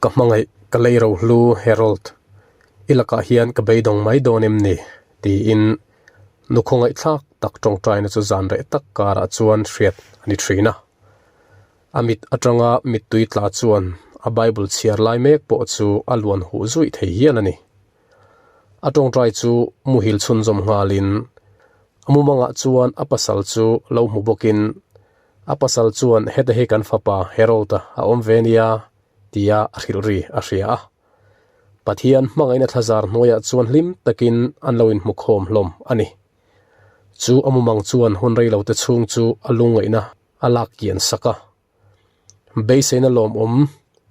Ka hmangaih ka lei rohlu Harold, i lakah hian ka beidawng mai dawn em ni? tiin nu khawngaihthlak tak tawngtaina chu zan reh tak karah chuan hriat a ni thin a. A mit atanga mittui tla chuan a Bible chhiar lai mek pawh chu a luan huh zuih thei hial a ni. A tawngtai chu muhil chhunzawm nghalin a mumangah chuan a pasal chu lo hmu bawkin a pasal chuan heta hi kan fapa Harold-a a awm ve nia tia a hrilh ri a hria a. Pathian hmangaihna thlazar hnuaiah chuan hlim takin an lo inhmu khawm hlawm a ni. Chu a mumang chuan hun reilote chhung chu a lungngaihna a lak kian sak a. Beiseina lawmawm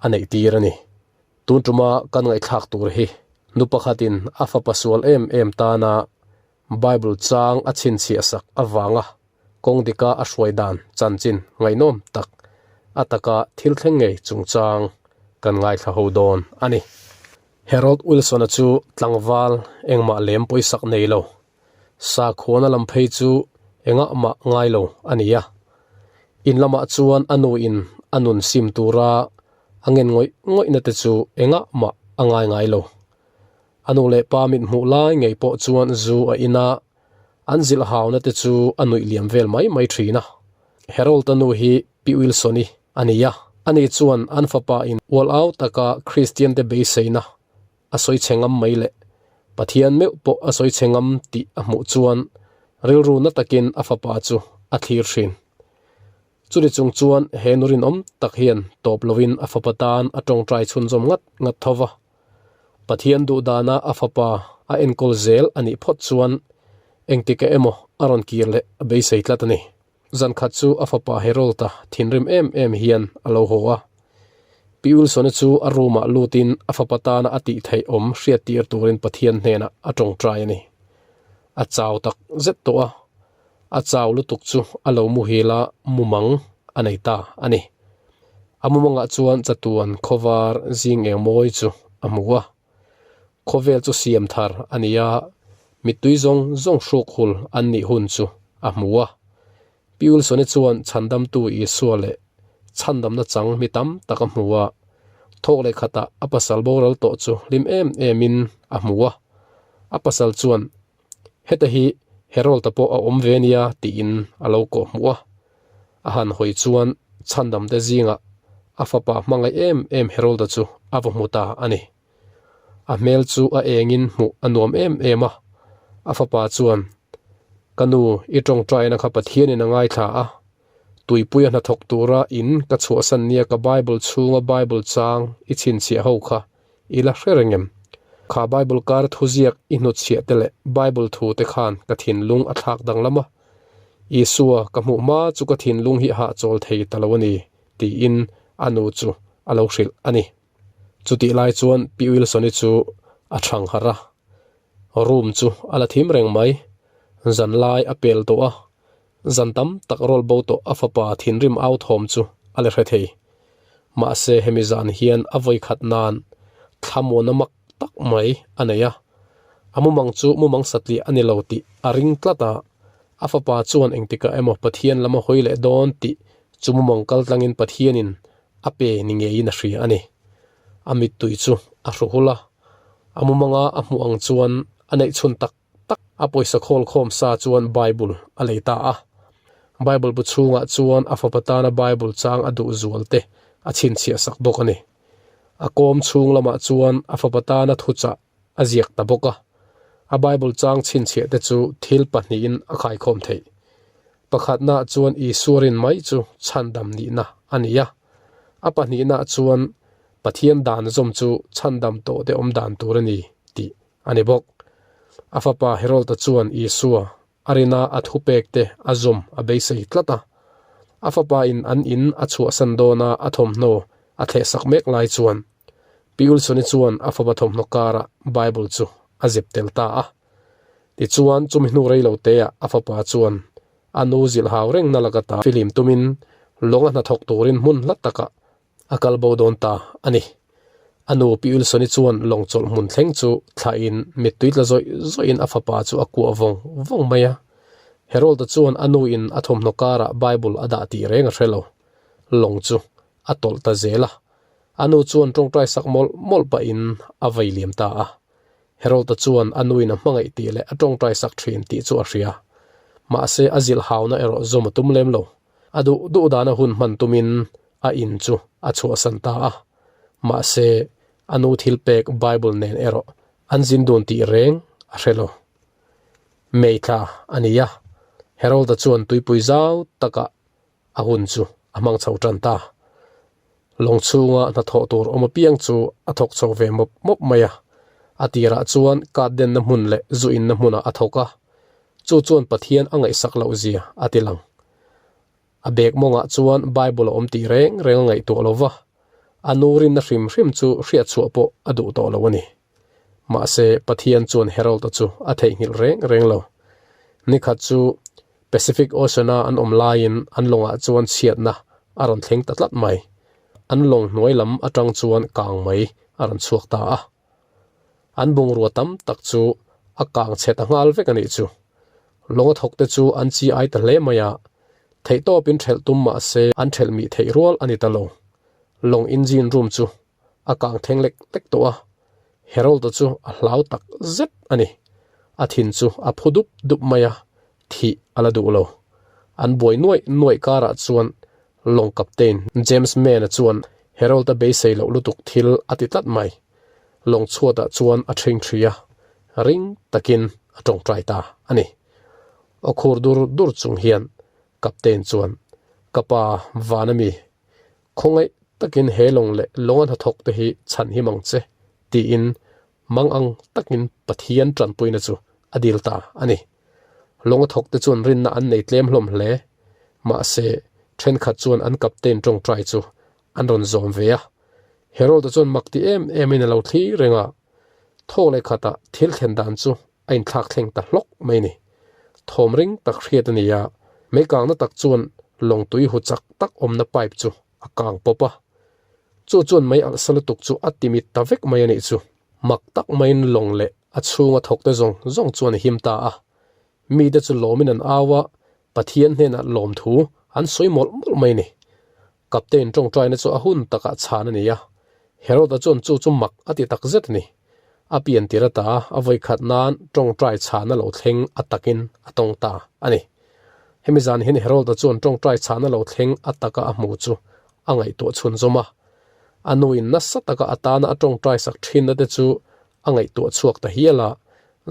a neih tir a ni. Tun tuma kan ngaihthlak tur hi nu pakhatin a fapa sual em em tana Bible chang a chhinchhiah sak avanga kawng dika a hruai dan chanchin ngaihnawm tak a taka thil thleng ngei chungchang kan ngaithla ho dawn a ni. Harold Wilson-a chu tlangval engmah lem pawisak nei lo, sakhuana lam phei chu engah mah ngai lo a ni a. In lamah chuan a nuin a nun sim tura a ngen ngawih ngawihna te chu engah mah a ngai ngai lo. A nu leh pa mit hmuh lai ngei pawh chuan zu a in a, an zilh hauna te chu a nuih liam vel mai mai thin a. Harold-a nu hi Pi Wilson-i a ni a, ani chuan an fapa in ual au taka Kristian te beiseina a sawi chhe ngam mai leh Pathian meuh pawh a sawi chhe ngam tih a hmuh chuan rilru na takin a fapa chu a thlir thin. Chuni chung chuan he nu rinawm tak hian tawp lovin a fapa tan a tawngtai chhunzawm ngat ngat tho va. Pathian duh dana a fapa a enkawl zel a nih phawt chuan engtikah emaw a rawn kir leh a beisei tlat a ni. Zan khat chu a fapa Harold-a thinrim em em hian a lo haw a. Pi Wilson-a chu a room-ah lutin a fapa tana a tih theih awm hriattir turin Pathian hnenah a tawngtai a ni. A chau tak zet tawh a, A chau lutuk chu a lo muhil a, mumang a nei ta a ni. A mumangah chuan chatuan khawvar zing eng mawi chu a hmu a. Khawvel chu siam thar a ni a, mittui zawng zawng hruk hul an nih hun chu a hmu a. Pi Wilson-i chuan chhandamtu Isua leh chhandamna chang mi tam tak a hmu a, thawk leh khatah a pasal boral tawh chu hlim em emin a hmu a. A pasal chuan Heta hi Harold-a pawh a awm ve nia tiin a lo kawh hmuh a. A han hawi chuan chhandamte zingah a fapa hmangaih em em Harold-a chu a va hmu ta a ni. A hmel chu a engin hmuh a nuam em em a. A fapa chuan, Ka nu, i tawngtaina kha Pathianin a ngaithla a. Tuipuia hnathawk tura in ka chhuahsan nia ka Bible chhunga Bible chang i chhinchhiah ho kha I la hre reng em? Kha Bible kar thuziak i hnutchhiah te leh Bible thu te khan ka thinlung a thlak danglam a. Isua ka hmuh hma chu ka thinlung hi hahchawl thei ta lo a ni, tiin a nu chu a lo hrilh a ni. Chutih lai chuan Pi Wilson-i chu a thang harh a. Room chu a la thim reng mai. Zan lai a pel tawh a, Zan tam tak rawl bo tawh a fapa thinrim au thawm chu a la hre thei. Mahse hemi zan hian a vawi khat nan thlamuana mak tak mai a nei a. A mumang chu mumang satliah a ni lo tih a ring tlat a, a fapa chuan engtikah emaw Pathian lam a hawi leh dawn tih chu mumang kaltlangin Pathianin a pe ni ngeiin a hria a ni. A mittui chu a hru hul a, a mumanga a hmuh ang chuan a neihchhun tak tak a pawisa khawl khawm sa chuan Bible a lei ta a. Bible bu chhungah chuan a fapa tana Bible chang a duh zual te a chhinchhiah sak bawk a ni. A kawm chhung lamah chuan a fapa tana thuchah a ziak ta bawk a. A Bible chang chhinchhiah te chu thil pahnihin a khaikhawm theih. Pakhatnaah chuan Isua rin mai chu chhandam nihna a ni a. A pahnihnaah chuan Pathian dan zawm chu chhandam tawh te awm dan tur a ni tih a ni bawk. A fapa Harold-a chuan Isua a rina a thupekte a zawm a beisei tlat a. A fapa in an in a chhuahsan dawna a thawmhnaw a thlehsak mek lai chuan Pi Wilson-i chuan a fapa thawmhnaw karah Bible chu a zep tel ta a. Tichuan chumi hnu rei lo teah a fapa chuan a nu zilh hau reng na laka ta filim tumin lawng a hnathawk turin hmun hla takah A kal bo dawn ta a ni. A nu Pi Wilson-i chuan lawng chawlh hmun thleng chu thlahin mittui tla zawih zawihin a fapa chu a kuah vawng vawng mai a. Harold-a chuan a nuin a thawmhnaw karah Bible a dah tih reng a hre lo. Lawng chu a tawlh ta zel a. A nu chuan tawngtai sak mawlh mawlh pahin a vei liam ta a. Harold-a chuan a nuin a hmangaih tih leh a tawngtai sak thin tih chu a hria. Mahse a zilh hauna erawh zawm a tum lem lo. A duh duh dana hun hman tumin a in chu a chhuahsan ta a. Mahse a nu thil pek Bible nen erawh an zin dun tih reng a hre lo. May thla a ni a, Harold-a chuan tuipui zau takah a hun chu a hmang chho tan ta. Lawng chhunga hnathawh tur awm apiang chu a thawk chho ve mawp mawp mai a. A tirah chuan card denna hmun leh zu inna hmunah a thawk a, chu chuan Pathian a ngaihsak loh zia a ti lang. A bag mawngah chuan Bible a awm tih reng reng a ngaihtuah lo va, a nu rinna hrim hrim chu hriatchhuah pawh a duh tawh lo a ni. Mahse, Pathian chuan Harold-a chu a theihnghilh reng reng lo. Nikhat chu Pacific Ocean-a an awm laiin an lawngah chuan chhiatna a rawn thleng ta tlat mai. An lawng hnuai lam atang chuan kang mai a rawn chhuak ta a. An bungrua tam tak chu a kang chhe ta nghal vek a nih chu. Lawnga thawkte chu an chi ai ta hle mai a, theihtawpin ṭhelh tum mah se an ṭhelh mih theih rual a ni ta lo. Lawng engine room chu a kang thleng lek lek tawh a, Harold-a chu a hlau tak zet a ni. A thin chu a phu dup dup mai a, thih a la duh lo. An buai nuaih nuaih karah chuan lawng captain James Mann-a chuan Harold-a beisei loh lutuk thil a ti tlat mai. Lawng chhuatah chuan a ṭhing ṭhi a, ring takin a ṭawngṭai ta a ni. Aw khur dur dur chung hian captain chuan, Ka pa, van a mi, Khawngaih takin he lawng leh lawnga hnathawk te hi chhan him ang che, tiin mang ang takin Pathian tanpuina chu a dil ta a ni. Lawnga thawk te chuan rinna an nei tlem hlawm hle. Mahse, thenkhat chuan an captain tawngtai chu an rawn zawm ve a. Harold-a chuan mak ti em emin a lo thlir reng a, thawk leh khatah thil thlen dan chu a inthlak thleng ta hlawk mai ni. Thawm ring tak hriat a ni a, mei kangna tak chuan lawng tui hu chak tak awmna pipe chu a kang pawp a. Chu chuan mei alh sa lutuk chu a ti mit ta vek mai a nih chu. Mak tak maiin lawng leh a chhunga thawkte zawng zawng chuan a him ta a. Mite chu lawmin an au a, Pathian hnenah lawmthu an sawi mawlh mawlh mai ni. Captain tawngtaina chu a hun takah chhan a ni a, Heroda chuan chu chu mak a ti tak zet a ni. A pian tir ata a vawikhat nan tawngtai chhana lo thleng a takin a tawng ta a ni. Hemi zan hian Heroda chuan tawngtai chhana lo thleng a taka a hmu chu a ngaihtuah chhunzawm a. A nuin nasa taka a tana a tawngtai sak thinna te chu a ngaihtuah chhuak ta hial a,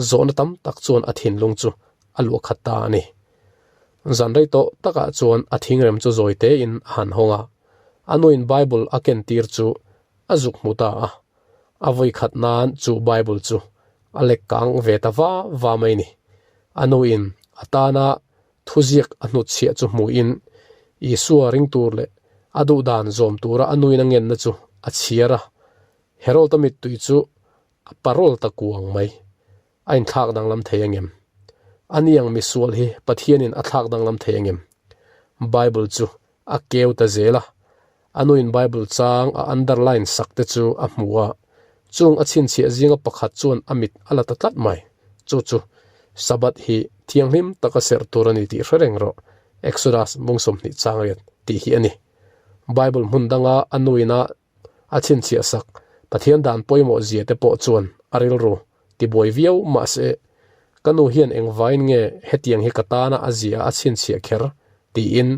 zawhna tam tak chuan a thinlung chu a luah khat ta a ni. Zan rei tawh takah chuan a thingrem chu zawi tein a han hawng a, a nuin Bible a ken tir chu a zuk hmu ta a. A vawi khat nan chu Bible chu a lek kang ve ta va va mai ni. A nuin a tana thuziak a hnutchhiah chu hmuhin Isua ring tur leh a duhdan zawm tura a nuin a ngenna chu a chhiar a. Harold-a mittui chu a parol ta kuang mai. A inthlak danglam thei angem? A ni ang misual hi Pathianin a thlak danglam thei angem? Bible chu a keu ta zel a, a nuin Bible chang a underline sak te chu a hmu a, chung a chhinchhiah zinga pakhat chuan a mit a la ta tlat mai. Chu chu Sabbath hi thianghlim taka serh tur a ni tih hre reng rawh, Exodus bung 20 chang riat tih hi a ni. Bible hmun danga a nuin a A chhinchhiah sak Pathian dan pawimawh zia te pawh chuan a rilru tibuai viau mahse, Ka nu hian engvain nge hetiang hi ka tana a zia a chhinchhiah kher? tiin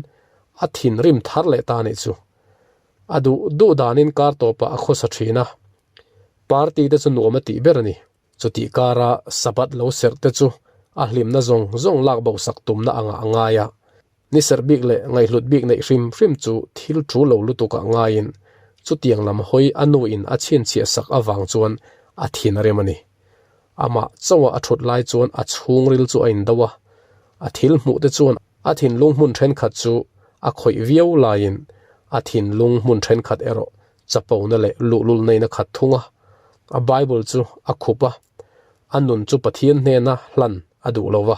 a thinrim thar leh ta nih chu. A duh duh danin kar tawpah a khawsa thin a, party te chu nuam a tih ber a ni. Chutih kara Sabbath lo serh te chu a hlimna zawng zawng lak bo sak tumna angah a ngai a. Ni serh bik leh ngaihhlut bik neih hrim hrim chu thil thu lo lutukah ngaiin chutiang lam hawi a nuin a chhinchhiah sak avang chuan a thin a rem a ni. Amah chauha a thut lai chuan a chhungril chu a indo a, a thil hmuh te chuan a thinlung hmun thenkhat chu a khawih viau laiin a thinlung hmun thenkhat erawh chapona leh luhlul neihna khat thung a, a Bible chu a khup a, a nun chu Pathian hnena hlan a duh lo va,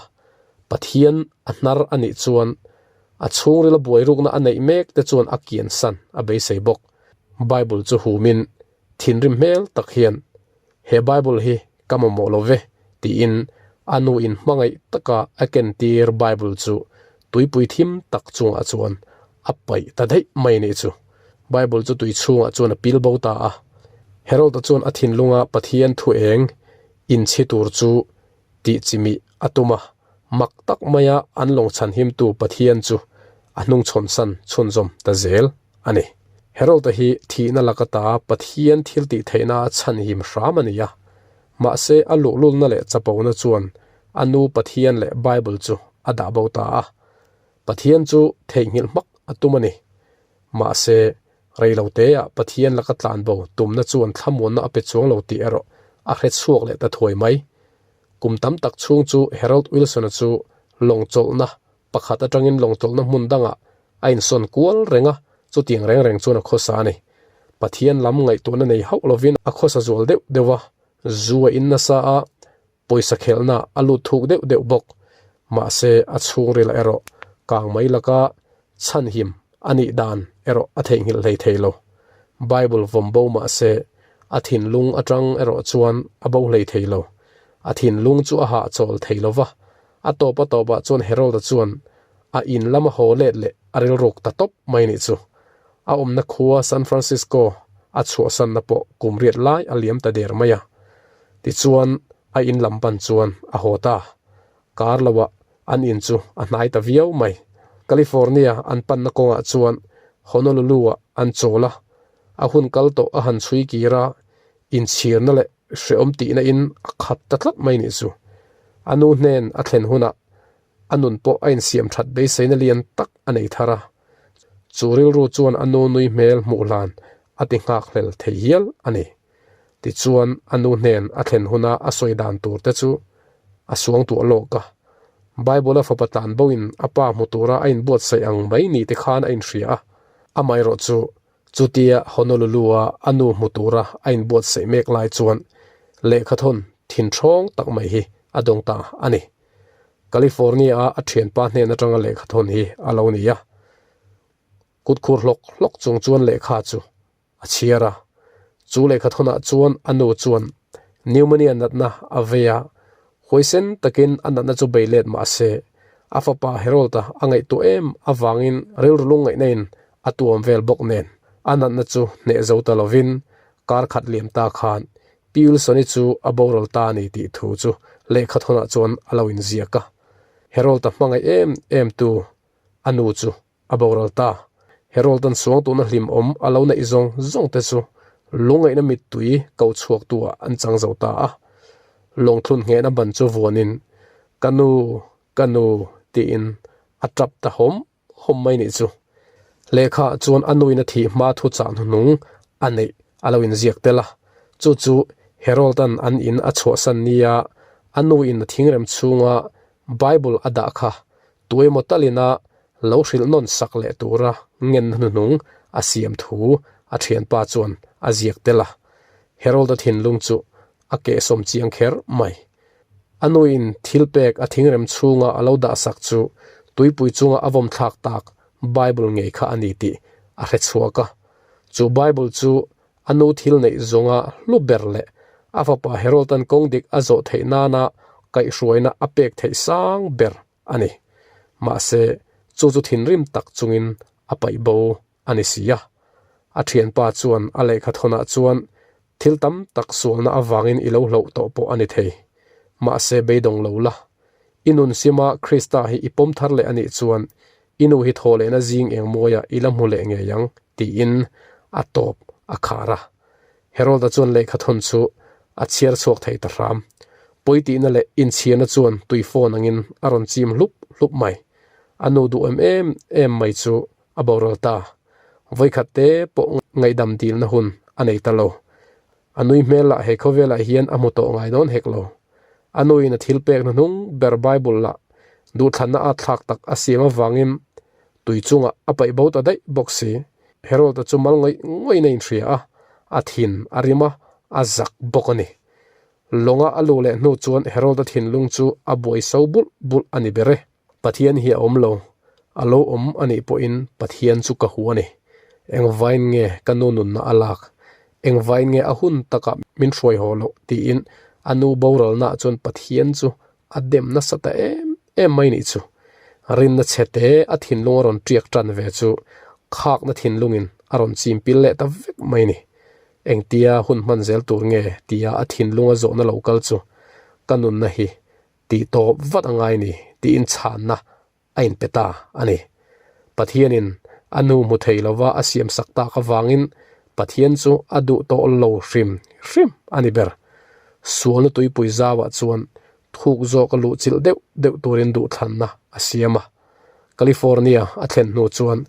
Pathian a hnar a nih chuan a chhungrila buairukna a neih mek te chuan a kiansan a beisei bawk. Bible chu humin thinrim hmel tak hian He Bible hi ka mamawh lo ve tiin a nu in hmangaih taka a kentir Bible chu tuipui thim tak chungah chuan a paih ta daih mai nih chu. Bible chu tui chhungah chuan a pil bo ta a. Harold-a chuan a thinlunga Pathian thu eng inchhi tur chu tih chimih a tum a, mak tak maia an lawng chhanhimtu Pathian chu a hnungchhawnsan chhunzawm ta zel a ni. Harold-a hi thihna laka ta Pathian thil tih theihna a chhanhim hram a ni a, mahse a luhlulna leh chapona chuan a nu Pathian leh Bible chu a dah bo ta a. Pathian chu theihnghilh hmak a tum a ni. Mahse, reiloteah Pathian laka tlanbo tumna chuan thlamuanna a pe chuang lo tih erawh a hre chhuak leh ta thuai mai. Kum tam tak chhung chu Harold Wilson-a chu lawng chawlhna pakhat atangin lawng chawlhna hmun dangah a insawn kual reng a, chutiang reng reng chuan a khawsa a ni. Pathian lam ngaihtuahna nei hauh lovin a khawsa zual deuh deuh a, zu a in nasa a, Pawisa khelhna a lut thuk deuh deuh bawk. Mahse, a chhungril erawh kang mai laka chhanhim a nih dan erawh a theihnghilh hlei thei lo. Bible vawm bo mahse, a thinlung atang erawh chuan a bo hlei thei lo. A thinlung chu a hahchawl thei lo va, a tawp a tawpah chuan Harold-a chuan a in lama haw let leh a rilruk ta tawp mai nih chu. A awmna khua San Francisco a chhuahsanna pawh kum riat lai a liam ta der mai a. Tichuan, a in lam pan chuan a haw ta. Kar loah an in chu a hnai ta viau mai. California an panna kawngah chuan Honolulu-ah an chawl a, a hun kal tawh a han chhui kir a, inchhirna leh hrehawm tihna in a khat ta tlat mai nih chu. A nu hnen a thlen hunah a nun pawh a insiam that beiseina lian tak a nei thar a. Chu rilru chuan a nu nui hmel hmuh hlan a ti nghak hlel thei hial a ni. Tichuan a nu hnen a thlen huna a sawi dan tur te chu a suang tuah lawk a. Bible-a fapa tlan boin a pa hmu tura a inbuatsaih ang mai ni te khan a inhria a. Amaherawh chu chutia Honolulu-a a nu hmu tura a inbuatsaih mek lai chuan lehkhathawn thinthawng tak mai hi a dawng ta a ni. California-a a thianpa hnen atanga lehkhathawn hi a lo ni a. Kut khur hlawk hlawk chung chuan lehkha chu a chhiar a. Chu lehkhathawnah chuan a nu chuan pneumonia natna a vei a, huaisen takin a natna chu bei let mah se, a fapa Harold-a a ngaihtuah em avangin rilru lungngaihna in a tuam vel bawk nen a natna chu hneh zo ta lovin kar khat liam ta khan Pi Wilson-i chu a boral ta a ni tih thu chu lehkhathawnah chuan a lo inziak a. Harold-a hmangaih em em tu a nu chu a boral ta. Harold-a'n suang tuna hlimawm a lo neih zawng zawng te chu lungngaihna mittui ko chhuak tu ah an chang zo ta a. Lawngthlun nghehna ban chu vuanin, Ka nu, ka nu, tiin a tap ta hawm hawm mai nih chu. Lehkha ah chuan a nuin a thih hma thu chah hnuhnung a neih a lo inziak tel a. Chu chu Harold-a'n an in a chhuahsan nia a nuin a thingrem chhunga Bible a dah kha Tuemaw talina lo hrilh nawn sak leh tura ngenna hnuhnung a siam thu a thianpa chuan a ziak tel a. Harold-a thinlung chu a kehsawm chiang kher mai. A nuin thil pek a thingrem chhunga a lo dah sak chu tuipui chunga a vawm thlak tak Bible ngei kha a ni tih a hre chhuak a. Chu Bible chu a nu thil neih zawnga hlu ber leh a fapa Harold-a'n kawng dik a zawh theih nana kaihhruaina a pek theih sang ber a ni. Mahse, chu chu thinrim tak chungin a paih bo a ni si a. A thianpa chuan a lehkhathawnah chuan thil tam tak sualna avangin i lo hloh tawh pawh a ni thei. Mahse, beidawng lo la. I nun sima Krista hi i pawm thar leh a nih chuan i nu hi thaw lehna zing eng mawiah i la hmu leh ngei ang, tiin a tawp a khar a. Harold-a chuan lehkhathawn chu a chhiar chhuak thei ta hram. Pawitihna leh inchhirna chuan tui phone angin a rawn chim hlup hlup mai. A nu duh em em em mai chu a boral ta. Vawikhat te pawh ngaihdam dilna hun a nei ta lo. A nui hmel lah he khawvelah hian a hmu tawh ngai dawn hek lo. A nuin a thil pek hnuhnung ber Bible lah duhthlanna a thlak tak a siam avangin tui chungah a paih bo ta daih bawk si. Harold-a chu mal ngawih ngawih in a inhria a, a thin a rim a, a zak bawk a ni. Lawnga a luh leh hnu chuan Harold-a thinlung chu a buai so bulh bulh a ni ber e. Pathian hi a awm lo, a lo awm a nih pawhin Pathian chu ka hu a ni. Engvain nge ka nu nunna a lak? Engvain nge a hun takah min hruai haw loh? tiin a nu boralnaah chuan Pathian chu a dem nasa ta em em mai nih chu. Rinna chhe te a thinlung a rawn tiak tan ve chu khakna thinlungin. a rawn chim pil leh ta vek mai ni. Engtia hun hman zel tur nge tia a thinlunga zawhna lo kal chu ka nunna hi tih tawp vat a ngai ni tiin chhanna a inpe ta a ni. Pathianin a nu hmu thei lova a siamsak tak avangin Pathian chu a duh tawh lo hrim hrim a ni ber. Sualna tuipui zauah chuan thuk zawk a luh chilh deuh deuh turin duhthlanna a siam a. California a thlen hnu chuan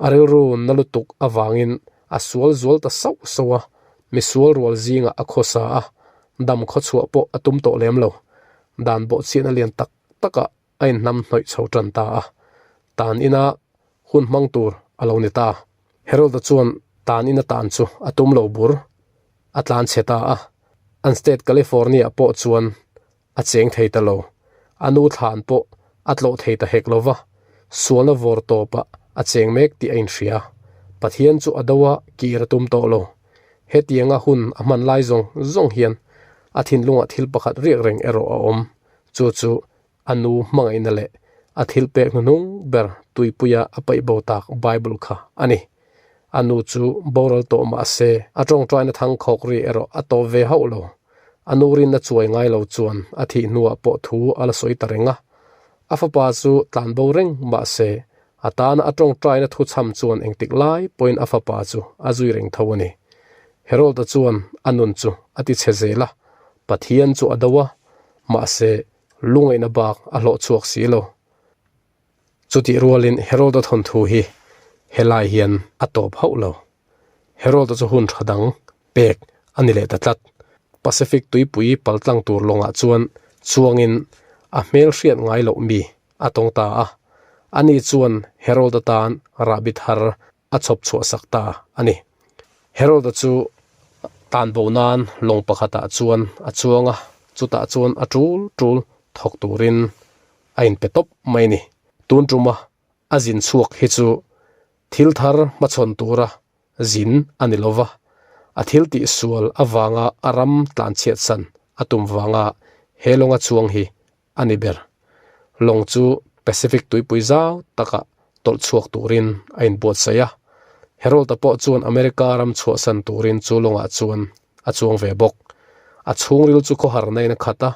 a rilru na lutuk avangin a sual zual ta sauh sauh a, misual rual zingah a khawsa a, dam khawchhuah pawh a tum tawh lem lo. Dan bawhchhiatna lian tak takah a inhnam hnawih chho tan ta a, tan ina hun hmang tur a lo ni ta. Harold-a chuan tan ina tan chu a tum lo bur, a tlan chhe ta a. An state California pawh chuan a cheng thei ta lo. A nu thlan pawh a tlawh thei ta hek lo va, sualna vawr tawpah a cheng mek tih a inhria. Pathian chu a do a, kir a tum tawh lo. Hetianga hun a hman lai zawng zawng hian a thinlungah thil pakhat riak reng erawh a awm. Chu chu a nu hmangaihna leh a thil pek hnuhnung ber tuipuia a paih bo tak Bible kha a ni. A nu chu boral tawh mah se a tawngtaina thang khawk ri erawh a tawp ve hauh lo. A nu rinna chuai ngai lo chuan a thih hnuah pawh thu a la sawi ta reng a. A fapa chu tlan bo reng mah se a tana a tawngtaina thu chham chuan engtik lai pawhin a fapa chu a zui reng tho a ni. Harold-a chuan a nun chu a ti chhe zel a, Pathian chu a do a, mahse lungaihna bak a hlawh chhuak si lo. Chutih rualin Harold-a thawnthu hi helai hian a tawp hauh lo. Harold-a chu hun tha dang pek a ni leh ta tlat. Pacific tuipui paltlang tur lawngah chuan chuangin a hmel hriat ngai loh mi a tawng ta a. Ani chuan Harold-a tan rahbi thar a chhawp chhuah sak ta a ni. Harold-a chu tan bo nan lawng pakhatah chuan a chuang a, chutah chuan a tul tul thawk turin a inpe tawp mai a ni. Tun tuma a zin chhuak hi chu thil thar hmachhawn tura zin a ni lova, a thil tih sual avanga a ram tlanchhiatsan a tum vanga he lawnga chuang hi a ni ber. Lawng chu Pacific tuipui zau takah tawlh chhuak turin a inbuatsaih a. Harold-a pawh chuan America ram chhuahsan turin chu lawngah chuan a chuang ve bawk. A chhungril chu khawharna in a khat a,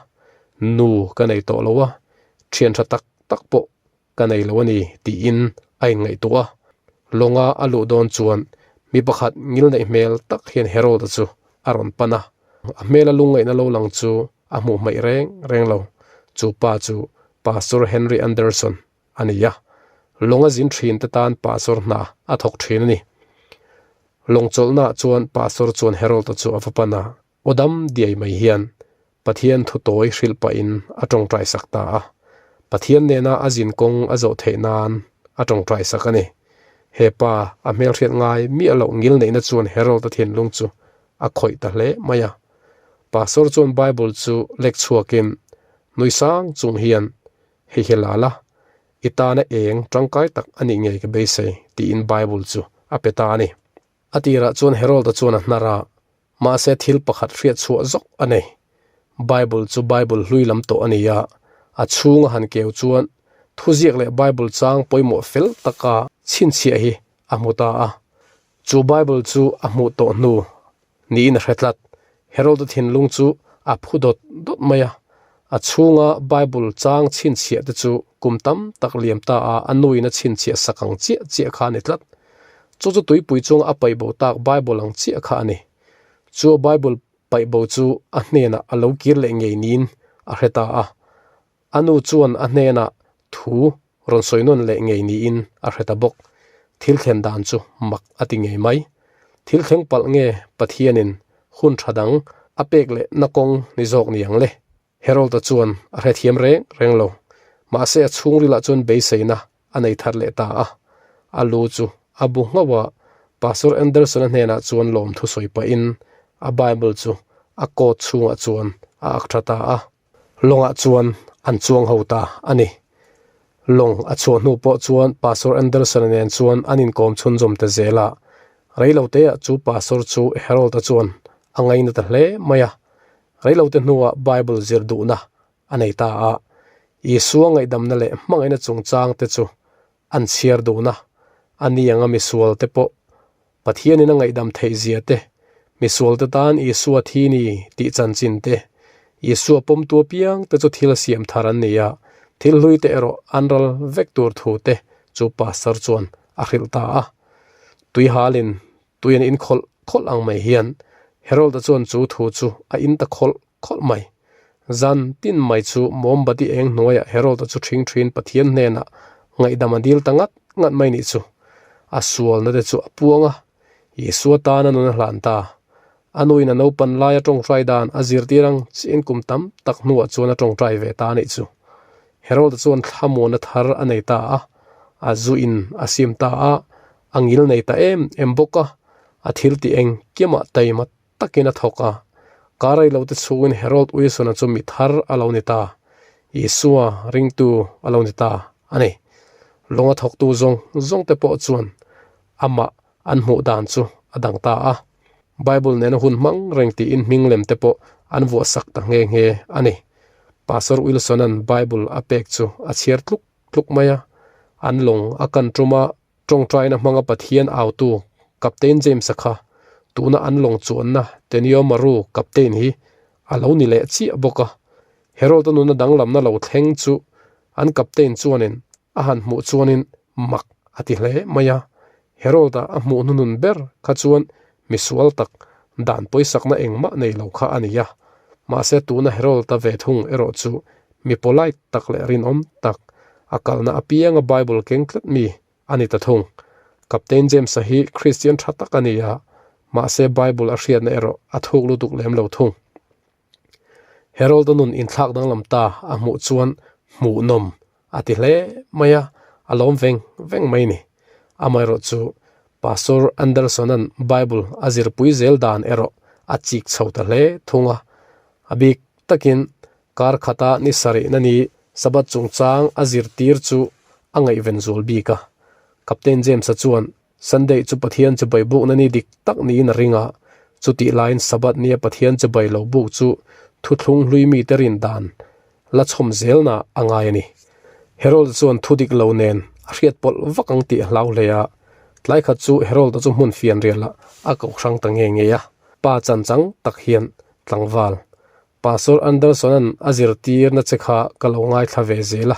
Nu ka nei tawh lo a, thian tha tak tak pawh ka nei lo a ni tiin a inngaihtuah a. Lawnga a luh dawn chuan mi pakhat ngilneih hmel tak hian Harold-a chu a rawn pan a. A hmela lungngaihna lo lang chu a hmuh hmaih reng reng lo. Chu pa chu Pastor Henry Anderson a ni a, lawnga zin thin te tan pastor hna a thawk thin a ni. Lawng chawlhnaah chuan pastor chuan Harold-a chu a va pan a, aw dam diai mai hian Pathian thu tawi hrilh pahin a tawngtai sak ta a. Pathian nena a zin kawng a zawh theih nan a tawngtai sak a ni. He pa a hmelhriat ngai miah loh ngil neihna chuan Harold-a thinlung chu a khawih ta hle mai a. Pastor chuan Bible chu lek chhuakin nui sang chung hian, Hei hi la la, i tana eng tangkai tak a nih ngei ka beisei, tiin Bible chu a pe ta a ni. A tirah chuan Harold-a chuan a hnar a, mahse thil pakhat hriat chhuah zawk a nei. Bible chu Bible hlui lam tawh a ni a, a chhunga han keu chuan thuziak leh Bible chang pawimawh fel taka chhinchhiah hi a hmu ta a. Chu Bible chu a hmuh tawh hnu niin a hre tlat. Harold-a thinlung chu a phu dawt dawt mai a. A chhunga Bible chang chhinchhiah te chu kum tam tak liam ta a a nuin a chhinchhiah sak ang chiah chiah kha a ni tlat. Chu chu tuipui chunga a paih bo tak Bible ang chiah kha a ni. Chu a Bible paih bo chu a hnenah a lo kir leh ngei niin a hre ta a. A nu chuan a hnenah thu rawn sawi nawn leh ngei niin a hre ta bawk. Thil thlen dan chu mak a ti ngei mai. Thil thleng palh nge Pathianin hun tha dang a pek leh na kawng ni zawk ni ang le? Harold-a chuan a hrethiam reng reng lo. Mahse a chhungrilah chuan beiseina a nei thar leh ta a. A lu chu a bu nghauh a, Pastor Anderson-a hnenah chuan lawmthu sawi pahin a Bible chu a coat chhungah chuan a ak tha ta a. Lawngah chuan an chuang ho ta a ni. Lawng a chhuah hnu pawh chuan Pastor Anderson-a nen chuan an inkawm chhunzawm ta zel a. Reiloteah chu Pastor chu Harold-a chuan a ngaina ta hle mai a. Reilote hnuah Bible zir duhna a nei ta a. Isua ngaihdamna leh hmangaihna chungchang te chu an chhiar dun a, a ni anga misual te pawh. Pathianin a ngaihdam theih zia te, misualte tan Isua thi ni tih chanchin te, Isua pawmtu apiang te chu thil siam thar an ni a, thil hlui te erawh an ral vek tur thu te chu pastor chuan a hrilh ta a. Tui halin tui an in khawlh khawlh ang mai hian Harold-a chuan chu thu chu a in ta khawlh khawlh mai. Zan tin mai chu mawmbati eng hnuaiah Harold-a chu ṭhing ṭhin Pathian hnenah ngaihdam a dil ta ngat ngat mai nih chu. A sualna te chu a puang a, Isua tana nun a hlan ta. A nuin a naupan laia ṭawngṭai dan a zirtir ang chiin kum tam tak hnuah chuan a ṭawngṭai ve ta nih chu. Harold-a chuan thlamuanna thar a nei ta a, a zu in a sim ta a, a ngil nei ta em em bawk a, a thil tih engkimah taima takin a thawk a. Kar rei lo te chhungin Harold Wilson-a chu mi thar a lo ni ta, Isua ringtu a lo ni ta a ni. Lawnga thawktu zawng zawng te pawh chuan amah an hmuh dan chu a dang ta a. Bible nena hun hmang reng tiin hming lem te pawh an vuah sak ta nghe nghe a ni. Pastor Wilson-a'n Bible a pek chu a chhiar tluk tluk mai a, an lawng a kan tum a, Tawngtaina hmanga Pathian autu Captain James-a kha tuna an lawng chuanna Tenio Maru Captain hi a lo ni leh chiah bawk a. Harold-a nuna danglamna lo thleng chu an Captain chuanin a han hmuh chuanin mak a ti hle mai a. Harold-a a hmuh hnunun ber kha chuan misual tak dan pawisakna engmah nei lo kha a ni a. Mahse tuna Harold-a ve thung erawh chu mi polite tak leh rinawm tak, a kalna apianga Bible keng tlat mi a ni ta thung. Captain James-a hi Kristian tha tak a ni a, mahse Bible a hriatna erawh a thuk lutuk lem lo thung. Harold-a nun inthlak danglam ta a hmuh chuan hmuhnawm a ti hle mai a, a lawm veng veng mai ni. Amaherawh chu Pastor Anderson-a'n Bible a zirpui zel dan erawh a chik chho ta hle thung a, a bik takin Kar khata ni sarihna ni Sabbath chungchang a zirtir chu a ngaihven zual bik a. Captain James-a chuan Sunday chu Pathian chibai bukna ni dik tak niin a ring a, chutih laiin Sabbath nia Pathian chibai lo buk chu thuthlung hlui mite rin dan la chhawm zelna a ngai a ni. Harold-a chuan thu dik lo nen a hriat pawlh vak ang tih a hlau hle a. Tlai khat chu Harold-a chu hmun fianrialah a koh hrang ta nge nge a. Pa chanchang tak hian tlangval Pastor Anderson-a'n a zirtirna che kha ka lo ngaithla ve zel a.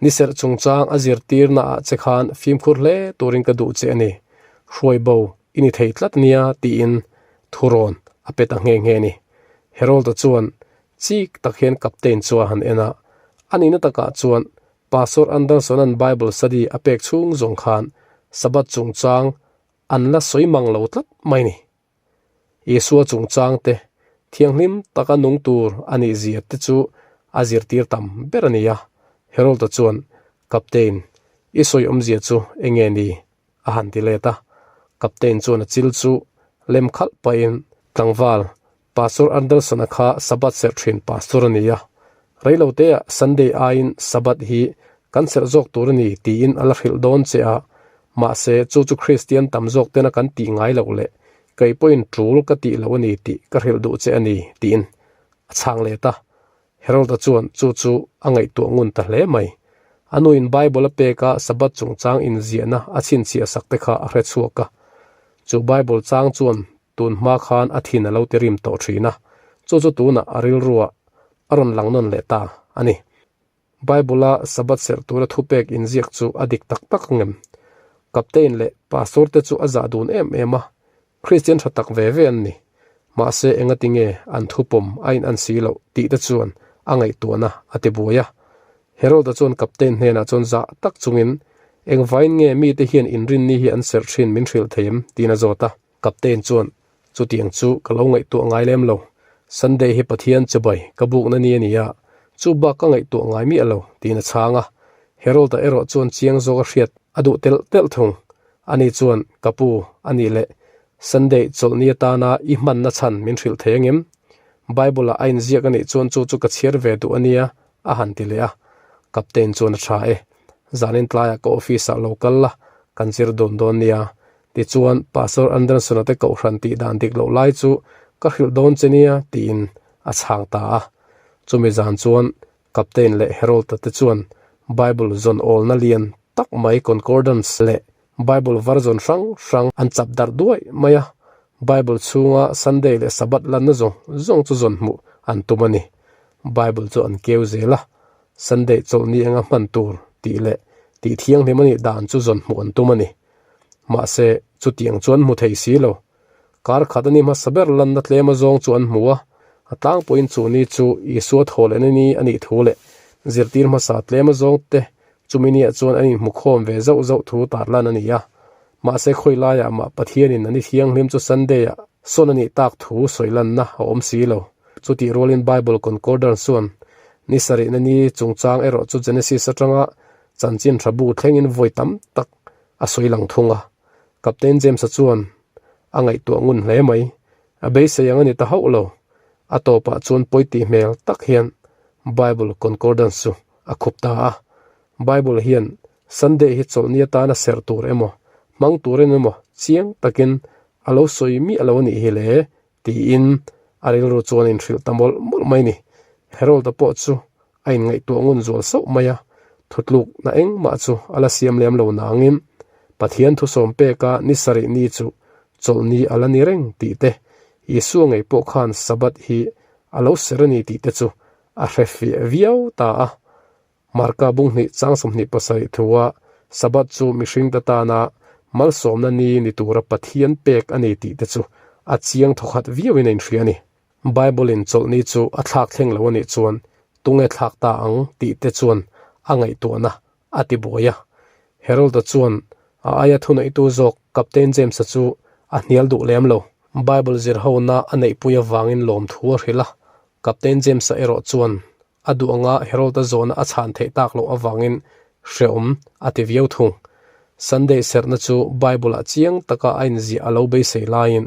Ni serh chungchang a zirtirna ah che khan fimkhur hle turin ka duh che a ni. Hruai bo i ni thei tlat nia tiin thurawn a pe ta nghe nghe a ni. Harold-a chuan chik tak hian Captain chu a han en a. A nihna takah chuan Pastor Anderson-a'n Bible study a pek chhung zawng khan Sabbath chungchang an la sawi mang lo tlat mai ni. Isua chungchang te, thianghlim taka nung tur a nih zia te chu a zirtir tam ber a ni a. Harold-a chuan, Captain, i sawi awmzia chu eng nge ni? a han ti let a. Captain chuan a chil chu lem khalh pahin, Tlangval, Pastor Anderson-a kha Sabbath serh thin pastor a ni a. Reiloteah Sunday aiin Sabbath hi kan serh zawk tur a ni tiin a la hrilh dawn che a, mahse chu chu Kristian tam zawk tena kan tih ngai loh leh kei pawhin tul ka tih loh a ni tih ka hrilh duh che a ni tiin a chhang let a. Harold-a chuan chu chu a ngaihtuah ngun ta hle mai. A nuin Bible a pek a Sabbath chungchang inziahna a chhinchhiah sak te kha a hre chhuak a. Chu Bible chang chuan Tun hma khan a thin a lo ti rim tawh thin a, chu chu tunah a rilruah a rawn lang nawn leh ta a ni. Bible-a Sabbath serh tura thupek inziak chu a dik tak tak ang em? Captain leh Pastor te chu a zah dun em em a, Kristian tha tak ve ve an ni. Mahse engati nge an thupawm a in an si loh tih te chuan a ngaihtuahna a ti buai a. Heroda chuan Captain hnenah chuan zah tak chungin, Engvain nge mite hian inrinni hi an serh thin min hrilh thei em? tiin a zawt a. Captain chuan, Chutiang chu ka lo ngaihtuah ngai lem lo. Sunday hi Pathian chibai ka bukna ni a ni a, chu bak ka ngaihtuah ngai miah lo, tiin a chhang a. Harold-a erawh chuan chiang zawk a hriat a duh telh telh thung. Ani chuan, Ka pu, a nih leh, Sunday chawlhni atana i hmanna chhan min hrilh thei angem? Bible-ah a inziak a nih chuan chu chu ka chhiar ve duh a nia, a han ti leh a. Captain chuan a tha e. Zanin tlaiah ka office-ah lo kal la, kan zir dawn dawn nia. Tichuan, Pastor Anderson-a te kohhran tih dan dik loh lai chu ka hrilh dawn che nia, tiin a chhang ta a. Chumi zan chuan Captain leh Harold-a te chuan Bible zawn awlna lian tak mai Concordance leh. Bible version hrang hrang an chap darh duai mai a, Bible chhunga Sunday leh Sabbath lanna zawng zawng chu zawn hmuh an tum a ni. Bible chu an keu zel a, Sunday chawlhni anga hman tur tih leh tih thianghlim a nih dan chu zawn hmuh an tum a ni. Mahse, chutiang chu an hmu thei si lo. Kar khat a ni hmasa ber lanna tlem azawng chu an hmu a, a tlangpuiin chu ni chu Isua thaw lehna ni a nih thu leh zirtir hmasa tlem azawng te chumi niah chuan an inhmukhawm ve zauh zauh thu tarlan a ni a. Mahse khawi laiah mah Pathianin a ni thianghlim chu Sunday-ah sawn a nih tak thu sawi lanna a awm si lo. Chutih rualin Bible Concordance chuan ni sarihna ni chungchang erawh chu Genesis atanga chanchin tha bu thlengin vawi tam tak a sawi lang thung a. Captain James-a chuan a ngaihtuah ngun hle mai. A beisei ang a ni ta hauh lo. A tawpah chuan pawi tih hmel tak hian Bible Concordance chu a khup ta a. Bible hian Sunday hi chawlhni atana serh tur emaw, hmang turin emaw chiang takin a lo sawi miah lo a nih hi le tiin a rilru chuan a inhrilh ta mawlh mawlh mai a ni. Harold-a pawh chu a inngaihtuah ngun zual sauh mai a, thutlukna engmah chu a la siam lem lo nangin Pathian thusawm peka ni sarih ni chu chawlhni a la ni reng tih te, Isua ngei pawh khan Sabbath hi a lo ser a ni tih te chu a hre fiah viau ta a. Marka bunghnih chang 27 thua Sabbath chu mihringte tana malsawmna ni ni tura Pathian pek a ni tih te chu a chiang thawkhat viauin a inhria a ni. Bible-in chawlhni chu a thlak thleng lo a nih chuan tunge thlak ta ang tih te chuan a ngaihtuahna a ti buai a. Harold-a chuan a aia thuneihtu zawk Captain James-a chu a hnial duh lem lo. Bible zirhona a neihpui avangin lawmthu a hrilh a, Captain James-a erawh chuan a duh anga Harold-a zawhna a chhan theih tak loh avangin hrehawm a ti viau thung. Sunday serhna chu Bible-ah chiang taka a inziah a lo beisei laiin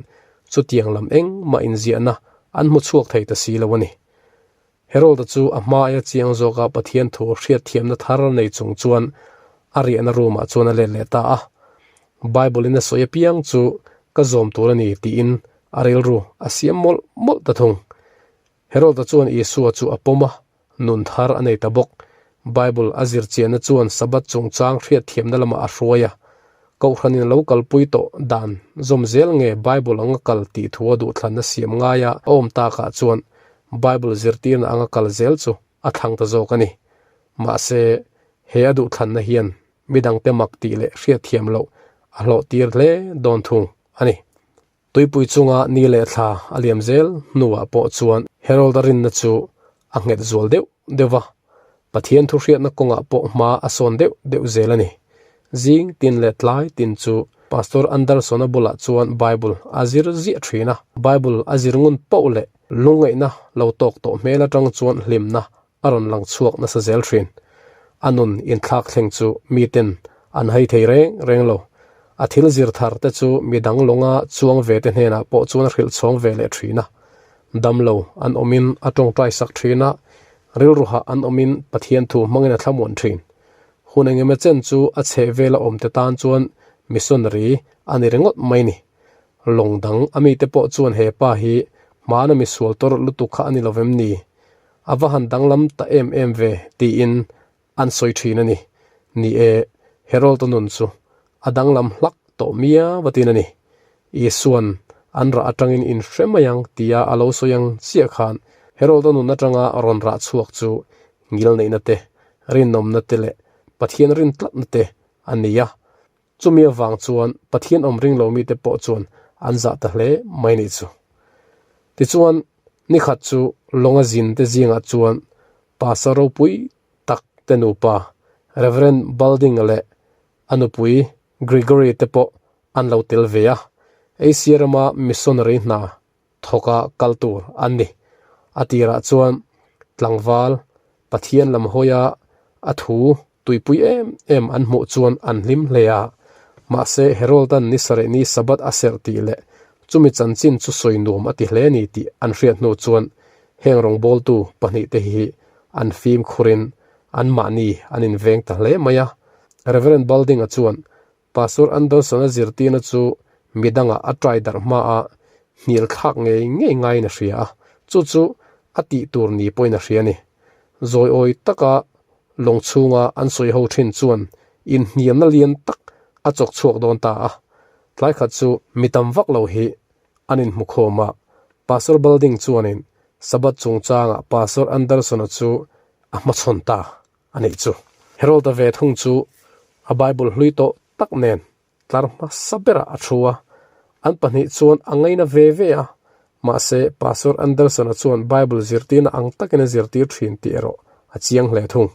chutiang lam engmah inziahna an hmu chhuak thei ta si lo a ni. Harold-a chu a hma aia chiang zawka Pathian thu hriatthiamna thar nei chung chuan a riahna room-ah chuan a let leh ta a. Bible-in a sawi apiang chu ka zawm tur a ni tiin a rilru a siam mawlh mawlh ta thung. Heroda chuan Isua chu a pawm a, nun thar a nei ta bawk. Bible a zir chiahna chuan Sabbath chungchang hriatthiamna lamah a hruai a. Kohhranin a lo kalpui tawh dan zawm zel nge Bible anga kal tih thu a duhthlanna siam ngaia a awm takah chuan Bible zirtirna anga kal zel chu a thlang ta zawk a ni. Mahse, he a duhthlanna hian midangte mak tih leh hriatthiam loh a hlawhtir hle dawn thung a ni. Tuipui chunga ni leh thla a liam zel hnuah pawh chuan Harold-a rinna chu a nghet zual deuh deuh va, Pathian thuhriatna kawngah pawh hma a sawn deuh deuh zel a ni. Zing tin leh tlai tin chu Pastor Anderson-a bulah chuan Bible a zir ziah thin a, Bible a zir ngun poh leh lungngaihna lo tawk tawh hmel atang chuan hlimna a rawn lang chhuak nasa zel thin. A nun inthlak thleng chu miten an hai thei reng reng lo. A thil zir thar te chu midang lawnga chuang ve te hnenah pawh chuan a hrilh chhawng ve leh thin a. Damlo an awmin a tawngtai sak thin a, rilruhah an awmin Pathian thu hmangin a thlamuan thin. Hun engemaw chen chu a chheh vela awm te tan chuan missionary a ni ringawt mai ni. Lawng dang a mite pawh chuan he pa hi hmana misual tawrh lutuk kha a ni lovem ni? A va han danglam ta em em ve tiin an sawi thin a ni. Ni e, Harold-a nun chu a danglam hlak tawh miau atin a ni. Isua'n an rah atangin in hre mai ang tia a lo sawi ang chiah khan Harold-a nun atanga rawn rah chhuak chu ngilneihna te, rinawmna te leh Pathian rin tlatna te a ni a. Chumi avang chuan Pathian awm ring lo mite pawh chuan an zah ta hle mai nih chu. Tichuan, nikhat chu lawnga zin te zingah chuan Pastor ropui tak te nupa Rev. Balding leh a nupui Gregory te pawh an lo tel ve a, Asia rama missionary hna thawka kal tur an ni. A tirah chuan tlangval Pathian lam hawia a thu tuipui em em an hmuh chuan an hlim hle a. Mahse Harold-a'n ni sarih ni Sabbath a serh tih leh chumi chanchin chu sawi nuam a ti hle ni tih an hriat hnu chuan heng rawngbawltu pahnihte hi an fimkhurin anmahni an inveng ta hle mai a. Rev. Balding-a chuan Pastor Anderson-a zirtirna chu midangah a try darh hma a, hnial thlak ngei ngei ngaiin a hria a, chu chu a tih tur ni pawhin a hria a ni. Zawiawi taka lawng chhunga an sawi ho thin chuan inhniamna lian tak A chawk chhuak dawn ta a. Tlai khat chu mi tam vak lo hi an inhmukhawm a, Pastor Balding chuanin Sabbath chungchangah Pastor Anderson-a chu a hmachhawn ta a nih chu. Harold-a ve thung chu a Bible hlui tawh tak nen tlar hmasa berah a thu a, an pahnih chuan a ngaina ve ve a, mahse Pastor Anderson-a chuan Bible zirtirna ang takin a zirtir thin tih erawh a chiang hle thung.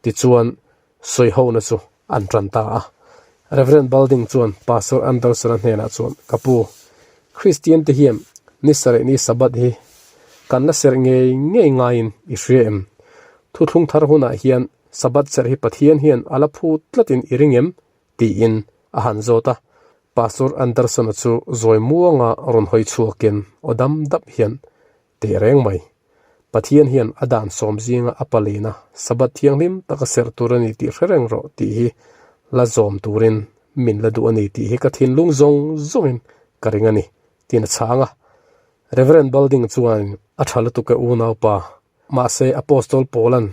Tichuan, sawihona chu an tan ta a. Reverend Balding chuan Pastor Anderson-a hnenah chuan, Ka pu, Kristian te hian ni sarih ni Sabbath hi kan la serh ngei ngei ngaiin i hria em? Thuthlung thar hunah hian Sabbath serh hi Pathian hian a la phut tlatin i ring em? tiin a han zawt a. Pastor Anderson-a chu zawi muanga rawn hawi chhuakin aw dam dap hian teh reng mai. Pathian hian a dan sawm zinga a palina Sabbath thianghlim taka serh tur a ni tih hre reng rawh tih hi la zawm turin min la duh a ni tih hi ka thinlung zawng zawngin ka ring a ni, tiin a chhang a. Reverend Balding chuan a tha lutuk e unaupa, mahse Apostol Paula'n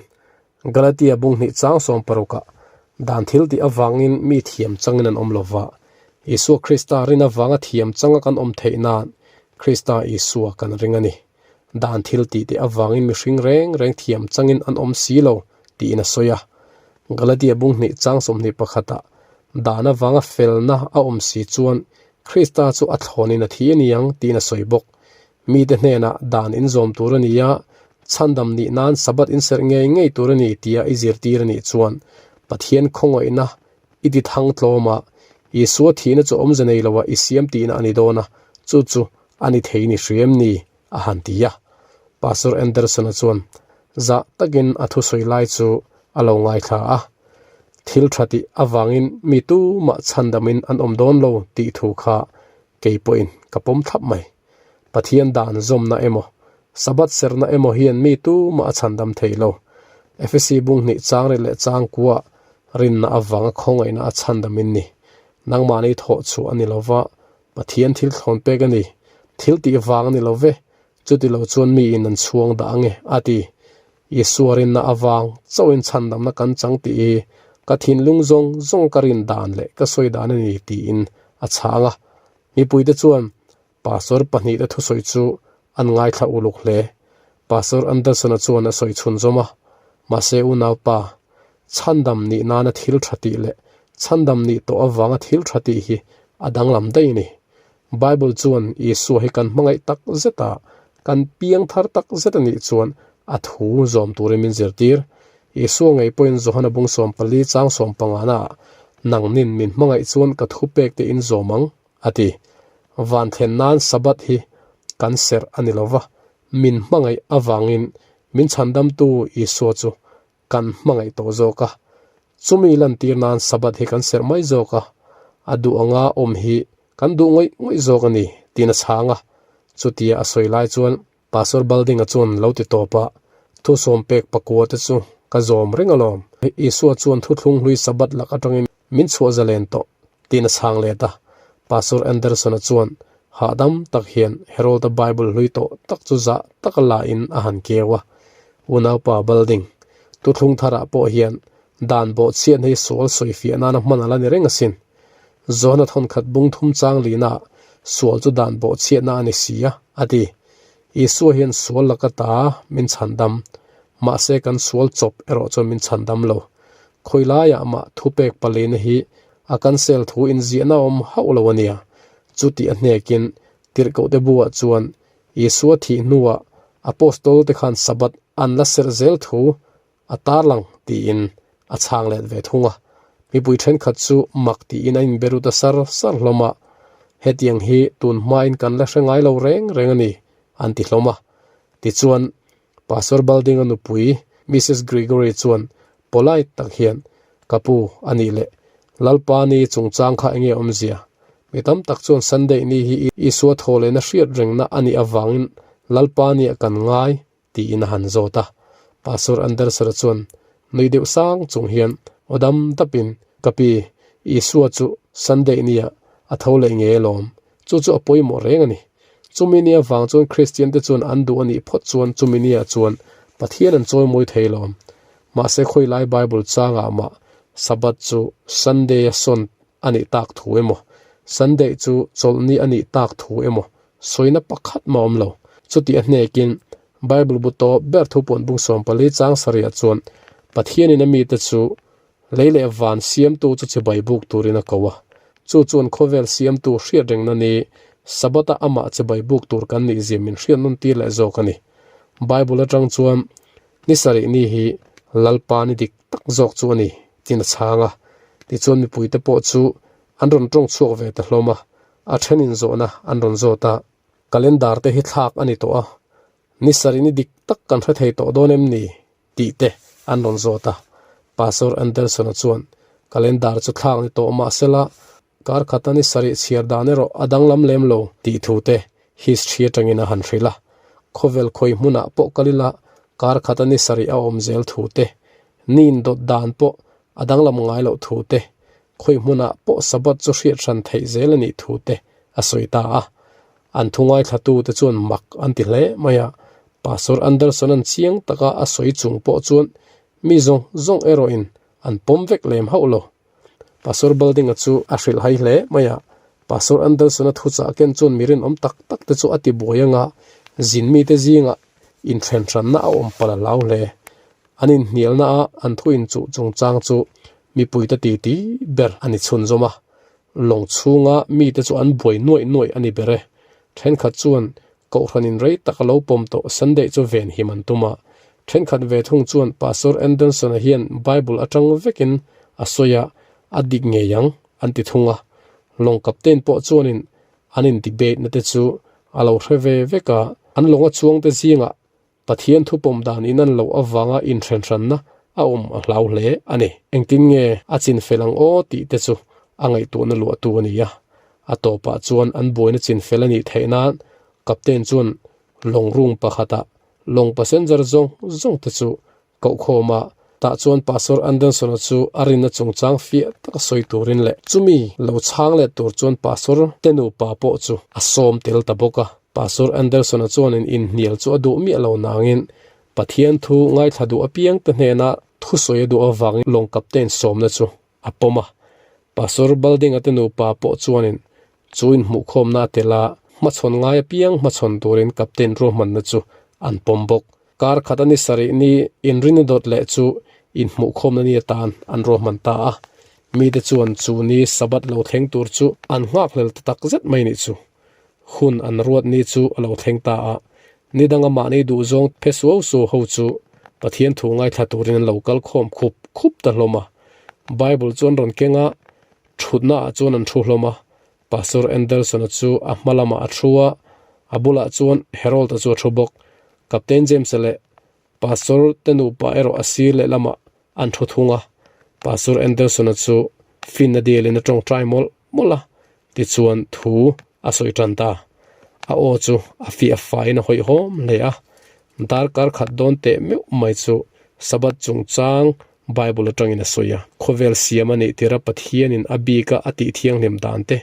Galatia bung hnih chang 16 ah dan thil tih avangin mi thiam changin an awm lova, Isua Krista rin avanga thiam changa kan awm theih nan Krista Isua kan ring a ni. Dan thil tih teh avangin mihring reng reng thiam changin an awm si lo tiin a sawi a. Galatia bung hnih chang 21 ah dan avanga felna a awm si chuan Krista chu a thlawnin a thi a ni ang tiin a sawi bawk. Mite hnenah dan inzawm tur a ni a, chhandam nih nan Sabbath inserh ngei ngei tur a ni tia i zirtir a nih chuan Pathian khawngaihna i ti thang tlawm a, Isua thihna chu awmze nei loah i siam tihna a ni dawn a, chu chu a ni thei ni hriam ni a han ti a. Pastor Anderson-a chuan zah takin a thusawi lai chu a lo ngaithla a, Thil tha tih avangin mi tumah chhandamin an awm dawn lo tih thu kha Kei pawhin ka pawm thlap mai. Pathian dan zawmna emaw, Sabbath serna emaw hian mi tumah a chhandam thei lo. Efesi bung hnih chang ri leh chang kuah rinna avanga khawngaihna a chhandam in ni. Nangmahni thawh chhuah a ni lo va, Pathian thil thlawn pek a ni. Thil tih vang a ni lo ve, chuti lo chuan miin an chhuang dah ange, a ti. Isua rinna avang chauhin chhandamna kan chang tih hi ka thinlung zawng zawng ka rin dan leh ka sawi dan a ni tiin a chhang a. Mipuite chuan Pastor pahnihte thusawi chu an ngaithla uluk hle. Pastor Anderson-a chuan a sawi chhunzawm a, Mahse unaupa, chhandam nih nana thil tha tih leh chhandam nih tawh avanga thil tha tih hi a danglam daih a ni. Bible chuan Isua hi kan hmangaih tak zet a, kan piang thar tak zet a nih chuan a thu zawm turin min zirtir. Isua ngei pawhin Johana bung 14 chang 15 naah, Nangnin min hmangaih chuan ka thupek te in zawm ang, a ti. Van thlen nan Sabbath hi kan serh a ni lova, min hmangaih avangin min chhandamtu Isua chu kan hmangaih tawh zawk a, chumi lantir nan Sabbath hi kan serh mai zawk a, a duh anga awm hi kan duh ngawih ngawih zawk a ni, tiin a chhang a. Chutia a sawi lai chuan Pastor Balding-a chuan lo ti tawp a, Thusawm pek pakua te chu ka zawm reng alawm. Isua chuan thuthlung hlui Sabbath lak atangin min chhuah zalen tawh, tiin a chhang let a. Pastor Anderson-a chuan hahdam tak hian Harold-a Bible hlui tawh tak chu zah taka la in a han keu a. Unaupa Balding, Thuthlung tharah pawh hian dan bawhchhiatna hi sual sawifiah nana hman a la ni reng asin. Johana thawnkhat bung thum chang lina sual chu dan bawhchhiatna a ni si a, a ti. Isua hian sual laka ta min chhandam, mahse kan sual chawp erawh chuan min chhandam lo. Khawi laiah mah thupek palina hi a cancel thu inziahna a awm hauh lo a nia. Chuti a hnekin tirhkohte buah chuan Isua thih hnuah Apostol te khan Sabbath an la serh zel thu a tarlang tiin a chhang let ve thung a. Mipui thenkhat chu mak tiin an inbe ru ta sar sar hlawm a, hetiang hi tun hmain kan la hre ngai lo reng reng a ni an ti hlawm a. Tichuan, Pastor Balding-a nupui Missus Gregory chuan polite tak hian, Ka pu, a nih leh Lalpa ni chungchang kha enge awmzia? Mi tam tak chuan Sunday ni hi Isua thaw lehna hriat rengna a nih avangin Lalpa nia kan ngai tiin a han zawt a. Pastor Anderson-a chuan nui deuh sang chung hian aw dam dapin, Ka pi, Isua chu Sunday nia a tho leh nge alawm, chu chu a pawimawh reng a ni. Chumi nia vang chuan Kristian te chuan an duh a nih phawt chuan chumi nia chuan Pathian an chawimawi thei lawm. Mahse khawilai Bible changah mah Sabbath chu Sunday a sawn. a nih tak thu emaw, Sunday chu chawlhni a nih tak thu emaw sawina pakhat mah a awm lo. Chuti a hnekin Bible bu tawp ber thupuan bung 14 chang sarihah chuan Pathianin a mite chu lei leh van siamtu chu chibai buk turin a ko a. Chu chuan khawvel siamtu hriat rengna ni Sabbath-a amah chibai buk tur kan nih zia min hriat nawn tir leh zawk a ni. Bible atang chuan ni sarih ni hi Lalpa ni dik tak zawk chu a ni tiin a chhang a. Tichuan mipuite pawh chu an rawn tawng chhuak ve ta hlawm a, a thenin zawhna an rawn zawt a. Calendar te hi thlak a ni tawh a, ni sarih ni dik tak kan hre thei tawh dawn em ni? tih te an rawn zawt a. Pastor Anderson-a chuan, Calendar chu thlak ni tawh mah sela, kar khata ni sarih chhiar dan erawh a danglam lem lo tih thu te history atangin a han hrilh a. Khawvel khawi hmunah pawh kal ila kar khata ni sarih a awm zel thu te, ni indawt dan pawh a danglam ngai loh thu te, Khawi hmunah pawh Sabbath chu hriat hran theih zel a nih thu te a sawi ta a. An thu ngaithlatute chuan mak an ti hle mai a, Pastor Anderson-a'n chiang taka a sawi chung pawh chuan mi zawng zawng erawhin an pawm vek lem hauh lo. Pastor Balding-a chu a hrilh hai hle mai a, Pastor Anderson-a thuchah ken chuan mi rinawm tak tak te chu a ti buai anga zin mite zingah inthenhranna a awm palh a hlau hle. An inhnialna a an thu inchuh chungchang chu mipuite titi ber a ni chhunzawm a, lawng chhunga mite chu an buai nuaih nuaih a ni ber e. Thenkhat chuan Kohhranin rei tak a lo pawm tawh Sunday chu venhim an tum a, thenkhat ve thung chuan Pastor Anderson-a hian Bible atang vekin a sawi a, a dik ngei ang an ti thung a. Lawng captain pawh chuanin an in debate na te chu a lo hre ve vek a, an lawnga chuangte zingah Pathian thupawm dan in an loh avanga inhrenhranna a awm a hlau hle a ni. Engtin nge a chinfel ang aw tih te chu a ngaihtuahna luahtu a ni a. A tawpah chuan an buaina chinfel a nih theih nan Captain chuan lawng room pakhatah lawng passenger zawng zawng te chu Kohkhawma tah chuan Pastor Anderson-a chu a rinna chungchang fiah taka sawi turin leh chumi lo chhang let tur chuan Pastor te nupa pawh chu a sawm tel ta bawk a. Pastor Anderson-a chuanin inhnial chu a duh miah lo nangin Pathian thu ngaithla duh apiangte hnena thusawi a duh avangin lawng captain sawmna chu a pawm a. Pastor Balding-a te nupa pawh chuanin chu inhmuhkhawmna a tel a, hmachhawn ngai apiang hmachhawn turin Captain ruahmanna chu an pawm bawk. Kar khat a ni sarih ni inrini dawt leh chu inhmuhkhawmna ni atan an ruahman ta a. Mite chuan chu ni Sabbath lo thleng tur chu an nghakhlel ta tak zet mai nih chu. Hun an ruat ni chu a lo thleng ta a, ni danga mahni duhzawng phe suau suau ho chu Pathian thu ngaithla turin an lo kal khawm khup khup ta hlawm a. Bible chu an rawn keng a, thutna ah chuan an thu hlawm a. Pastor Anderson-a chu a hma lamah a thu a, a bulah chuan Harold-a chu a thu bawk. Captain James-a leh Pastor te nupa erawh a sir lehlamah an thu thung a, Pastor Anderson-a chu finna dialin a tawngtai mawlh mawlh a, tichuan thu a sawi tan ta. A aw chu a fiah faiin a hawihhawm hle a, darkar khat dawn teh meuh mai chu Sabbath chungchang Bible atangin a sawi a. Khawvel siam a nih tirha Pathianin a bika a tih thianghlim dan te,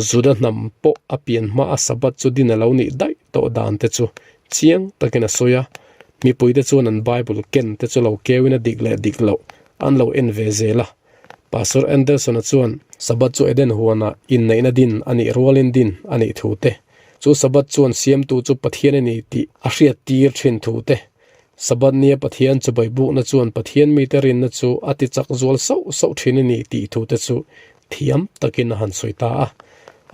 Juda hnam pawh a pian hmaa a Sabbath chu din a lo nih daih tawh dan te chu chiang takin a sawi a. Mipuite chuan an Bible ken te chu lo keuin a dik leh dik loh an lo en ve zel a. Pastor Anderson-a chuan Sabbath chu Eden huanah inneihna din a nih rualin din a nih thu te, chu Sabbath chuan siamtu chu Pathian a ni tih a hriattir thin thu te, Sabbath nia Pathian chu baibukna chuan Pathian mite rinna chu a ti chak zual sauh sauh thin a ni tih thu te chu thiam takin a han sawi ta a.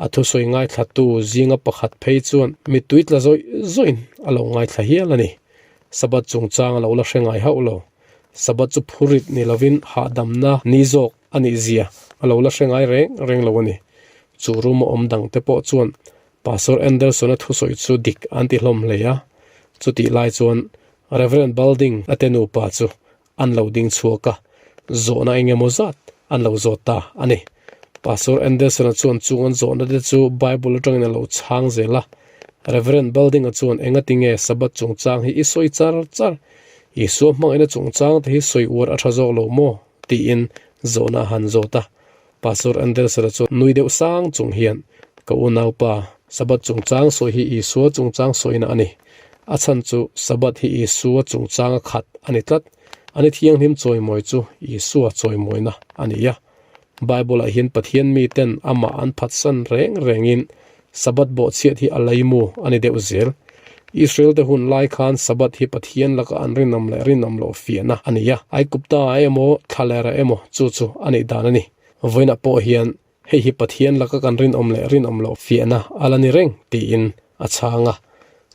A thusawi ngaithlatu zinga pakhat phei chuan mittui tla zawih zawihin a lo ngaithla hial a ni. Sabbath chungchang a lo la hre ngai hauh lo. Sabbath chu phurit ni lovin hahdamna ni zawk a nih zia a lo la hre ngai reng reng lo a ni. Chu room a awm dangte pawh chuan Pastor Anderson-a thusawi chu dik an ti hlawm hle a. Chutih lai chuan Reverend Balding a te nupa chu an lo ding chhuak a, zawhna eng emaw zat an lo zawt ta a ni. Pastor Anderson-a chuan chung an zawhna te chu Bible atangin a lo chhang zel a. Reverend Balding-a chuan engati nge Sabbath chungchang hi i sawi char char? Isua hmangaihna chungchang te hi sawi uar a tha zawk lo maw? tiin zawhna a han zawt a. Pastor Anderson-a chuan nui deuh sang chung hian, Ka unaupa, Sabbath chungchang sawi hi Isua chungchang sawina a ni. A chhan chu Sabbath hi Isua chungchanga khat a ni tlat. A ni thianghlim chawimawi chu Isua chawimawina a ni a. Bible-ah hian Pathian miten amah an phatsan reng rengin Sabbath bawhchhiat hi a laimu a ni deuh zel. Israel-te hun lai khan Sabbath hi Pathian laka an rinawm leh rinawm loh fiahna a ni a, Aigupta-ah emaw Thlalera emaw chu chu a nih dan a ni. Vawiinah pawh hian hei hi Pathian laka kan rinawm leh rinawm loh fiahna a la ni reng tiin a chhang a.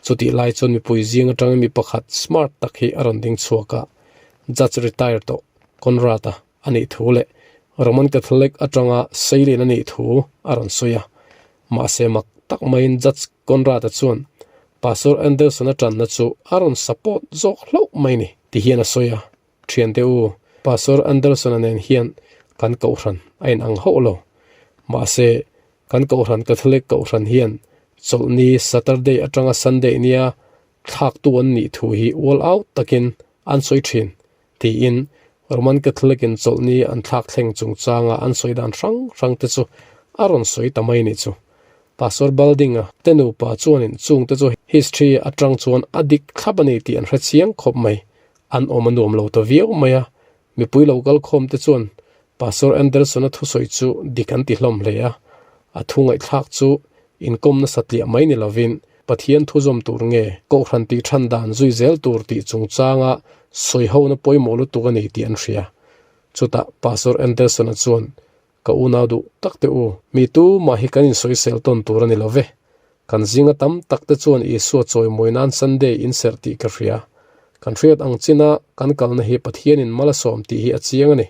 Chutih lai chuan mipui zing atangin mi pakhat smart tak hi a rawn ding chhuak a, Judge retire tawh Conrad-a a nih thu leh Roman Catholic atanga seilin a nih thu a rawn sawi a. Mahse mak tak maiin Judge Conrad-a chuan Pastor Anderson-a tanna chu a rawn support zawk hlauh mai ni ti hian a sawi a. Thiante u, Pastor Anderson-a nen hian kan kohhran a inang hauh lo. Mahse kan kohhran Catholic kohhran hian chawlhni Saturday atanga Sunday nia thlaktu an nih thu hi ual au takin an sawi thin, tiin Roman Catholic-in chawlhni an thlak thleng chungchanga an sawi dan hrang hrang te chu a rawn sawi ta mai nih chu. Pastor Balding-a te nupa chuanin chungte chu history atang chuan a dik thlap a ni tih an hre chiang khawp mai. An awm a nuam lo ta viau mai a, mipui lo kal khawm te chuan Pastor Anderson-a thusawi chu dik an ti hlawm hle a, a thu ngaihthlak chu inkawm nasa tliah mai ni lovin Pathian thu zawm tur nge Kohhran tih than dan zui zel tur tih chungchanga sawihona pawimawh lutuk a ni tih an hria. Chutah Pastor Anderson-a chuan, Ka unau duh tak te u, mi tumah hi kan insawisel tawn tur a ni lo ve. Kan zinga tam tak te chuan Isua chawimawi nan Sunday inserh tih ka hria. Kan hriat ang china kan kalna hi Pathianin mal a sawm tih hi a chiang a ni.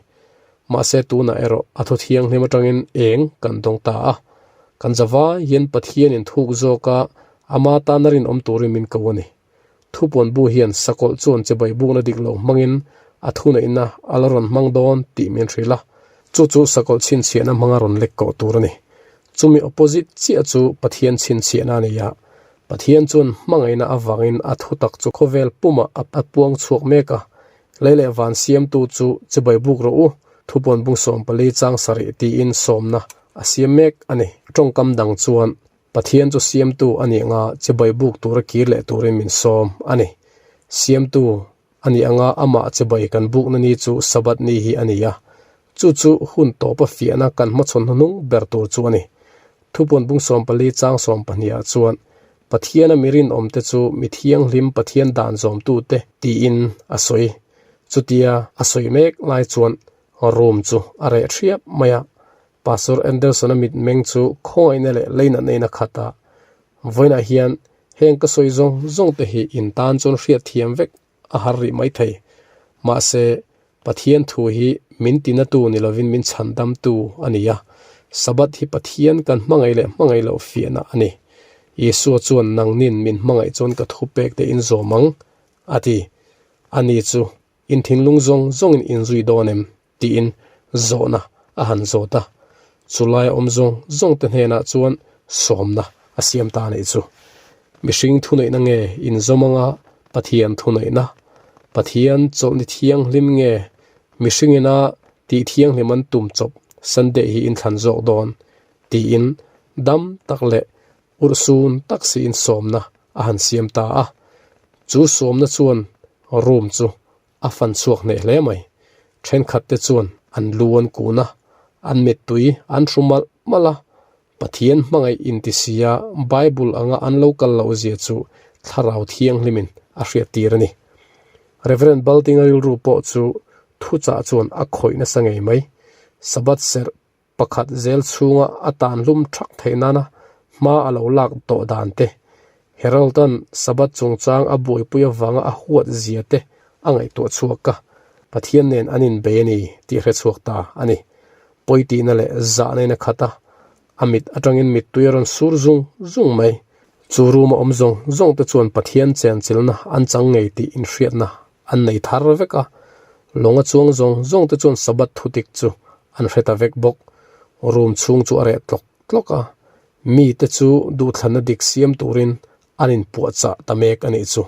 Mahse tunah erawh a thu thianghlim atangin eng kan dawng ta a. Kan zavai hian Pathianin thuk zawka ama tana rinawm turin min ko a ni. Thupuan bu hian sakawlh chuan chibai bukna dik lo hmangin a thuneihna a la rawn hmang dawn tih min hrilh a, chu chu sakawlh chhinchhiahna hmanga rawn lek kawh tur a ni. Chumi opposite chiah chu Pathian chhinchhiahna a ni a, Pathian chuan hmangaihna avangin a thutak chu khawvel pumah a puang chhuak mek a, lei leh van siamtu chu chibai buk rawh u, thupuan bung 14 chang sarih tiin sawmna a siam mek a ni. Tawngkam dang chuan Pathian chu siamtu a nih anga chibai buk tura kir leh turin min sawm a ni. Siamtu a nih anga amah chibai kan bukna ni chu Sabbath ni hi a ni a, chu chu hun tawpa fiahna kan hmachhawn hnuhnung ber tur chu a ni. Thupuan bung 14 chang 12 ah chuan Pathiana mi rinawmte chu mi thianghlim Pathian dan zawmtute tiin a sawi. Chutia a sawi mek lai chuan room chu a reh thiap mai a, Pastor Anderson-a mitmeng chu khawngaihna leh leinatna-in a khat a, Vawiinah hian heng ka sawi zawng zawng te hi in tan chuan hriat thiam vek a har rih mai thei. Mahse, Pathian thu hi min tinatu ni lovin min chhandamtu a ni a, Sabbath hi Pathian kan hmangaih leh hmangaih loh fiahna a ni. Isua chuan nangnin min hmangaih chuan ka thupek te in zawm ang, a ti. Ani chu in thinlung zawng zawngin in zui dawn em? tiin zawhna a han zawt a, chulai awm zawng zawng te hnenah chuan sawmna a siam ta a nih chu. Mihring thuneihna nge inzawm anga Pathian thuneihna? Pathian chawlhni thianghlim nge mihringina tih thianghlim an tum chawp Sunday hi inthlan zawk dawn? tiin dam tak leh urhsun tak siin sawmna a han siam ta a. Chu sawmna chuan room chu A fan chhuak hneh hle mai. Thenkhat te chuan an lu an kun a, an mittui an hru malh malh a. Pathian hmangaih inti sia Bible anga an lo kal loh zia chu Thlarau Thianghlimin a hriattir a ni. Rev. Baltinga rilru pawh chu thuchah chuan a khawih nasa ngei mai. Sabbath serh pakhat zel chhunga a tan hlum thak theih nana hma a lo lak tawh dan te, Harold-a'n Sabbath chungchang a buaipui avanga a huat zia te a ngaihtuah chhuak a, Pathian nen an inbei a ni tih hre chhuak ta a ni. Pawi tihna leh zahna in a khat a, a mit atangin mittui a rawn sur zung zung mai. Chu room a awm zawng zawng te chuan Pathian chenchilna an chang ngei tih inhriatna an nei thar vek a, lawnga chuang zawng zawng te chuan Sabbath thutik chu an hre ta vek bawk. Room chhung chu a reh tlawk tlawk a, mi te chu duhthlanna dik siam turin an inpuahchah ta mek a nih chu.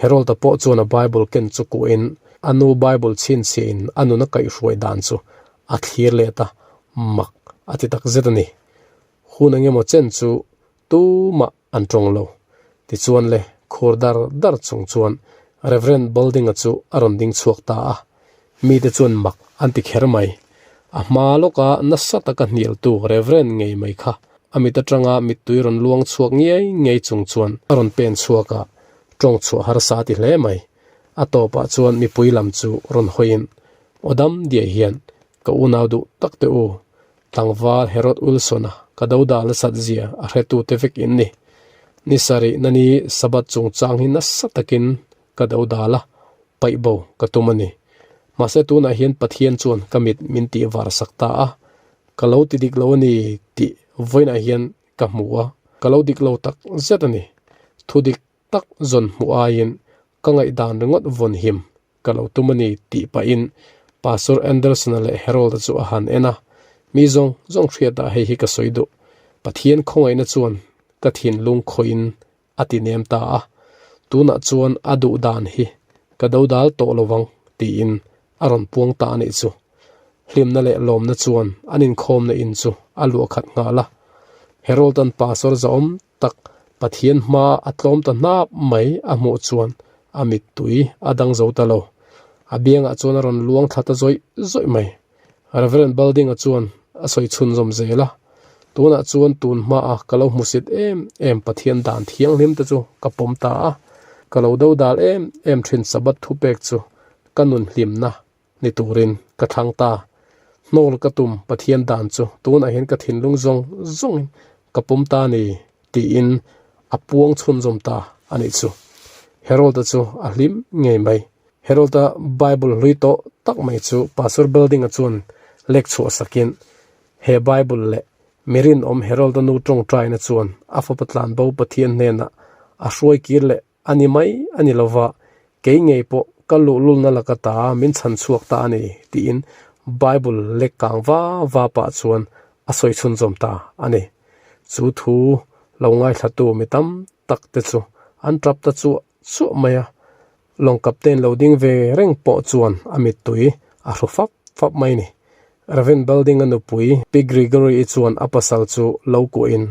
Harold-a pawh chuan a Bible ken chu kuahin a nu Bible chhinchhiahin a nun a kaihhruai dan chu a thlir let a, mak a ti takzet a ni. Hun engemaw chen chu tumah an tawng lo. Tichuan le, khur dar dar chung chuan Rev. Balding-a chu a rawn ding chhuak ta a. Mite chuan mak an ti kher mai. A hma lawka nasa taka hnialtu Reverend ngei mai kha a mit atanga mittui rawn luang chhuak ngiai ngiai chung chuan a rawn pen chhuak a, tawng chhuah harsa a ti hle mai. A tawpah chuan mipui lam chu rawn hawiin, Aw dam diai hian ka unau duh tak teh u, tlangval Herod Wilson-a ka dodal nasat zia a hretute vek in ni. Ni sarih na ni Sabbath chungchang hi nasa takin ka dodal a, paih bo ka tum a ni. Mahse tunah hian Pathian chuan ka mit min tih var sak ta a, ka lo ti dik lo a ni tih vawiinah hian ka hmu a, ka lo dik lo tak zet a ni. Thu dik tak zawn hmuh aiin ka ngaihdan ringawt vawn him ka lo tum a ni tih pahin Pastor Anderson-a leh Harold-a chu a han en a, Mi zawng zawng hriatah hei hi ka sawi duh. Pathian khawngaihna chuan ka thinlung khawihin a ti nem ta a, tunah chuan a duh dan hi ka do dal tawh lo vang tiin a rawn puang ta a nih chu. Hlimna leh lawmna chuan an inkhawmna in chu a luah khat nghal a. Harold-a'n Pastor zahawm tak Pathian hma a tlawm ta hnap mai a hmuh chuan a mittui a dang zo ta lo. A biangah chuan a rawn luang thla ta zawih zawih mai. Reverend Balding-a chuan a sawi chhunzawm zel a, Tunah chuan tun hmaah ka lo hmusit em em Pathian dan thianghlim te chu ka pawm ta a, ka lo dodal em em thin Sabbath thupek chu ka nun hlimna ni turin ka thlang ta. Hnawl ka tum Pathian dan chu tunah hian ka thinlung zawng zawngin ka pawm ta a ni tiin a puang chhunzawm ta a nih chu. Harold-a chu a hlim ngei mai. Harold-a Bible hlui tawh tak mai chu Pastor Building-a chuan lek chhuah sakin he Bible leh mi rinawm Harold-a nu tawngtaina chuan a fapa tlanbo Pathian hnenah a hruai kir leh A ni mai a ni lova, kei ngei pawh ka luhlulna laka ta min chhan chhuak ta a ni, tiin Bible lek kang va va pah chuan a sawi chhunzawm ta a ni. Chu thu lo ngaithlatu mi tam tak te chu an tap ta chuah chuah mai a, lawng captain lo ding ve reng pawh chuan a mittui a hru fap fap mai a ni. Raven Building-a nupui Pi Gregory-i chuan a pasal chu lo kuahin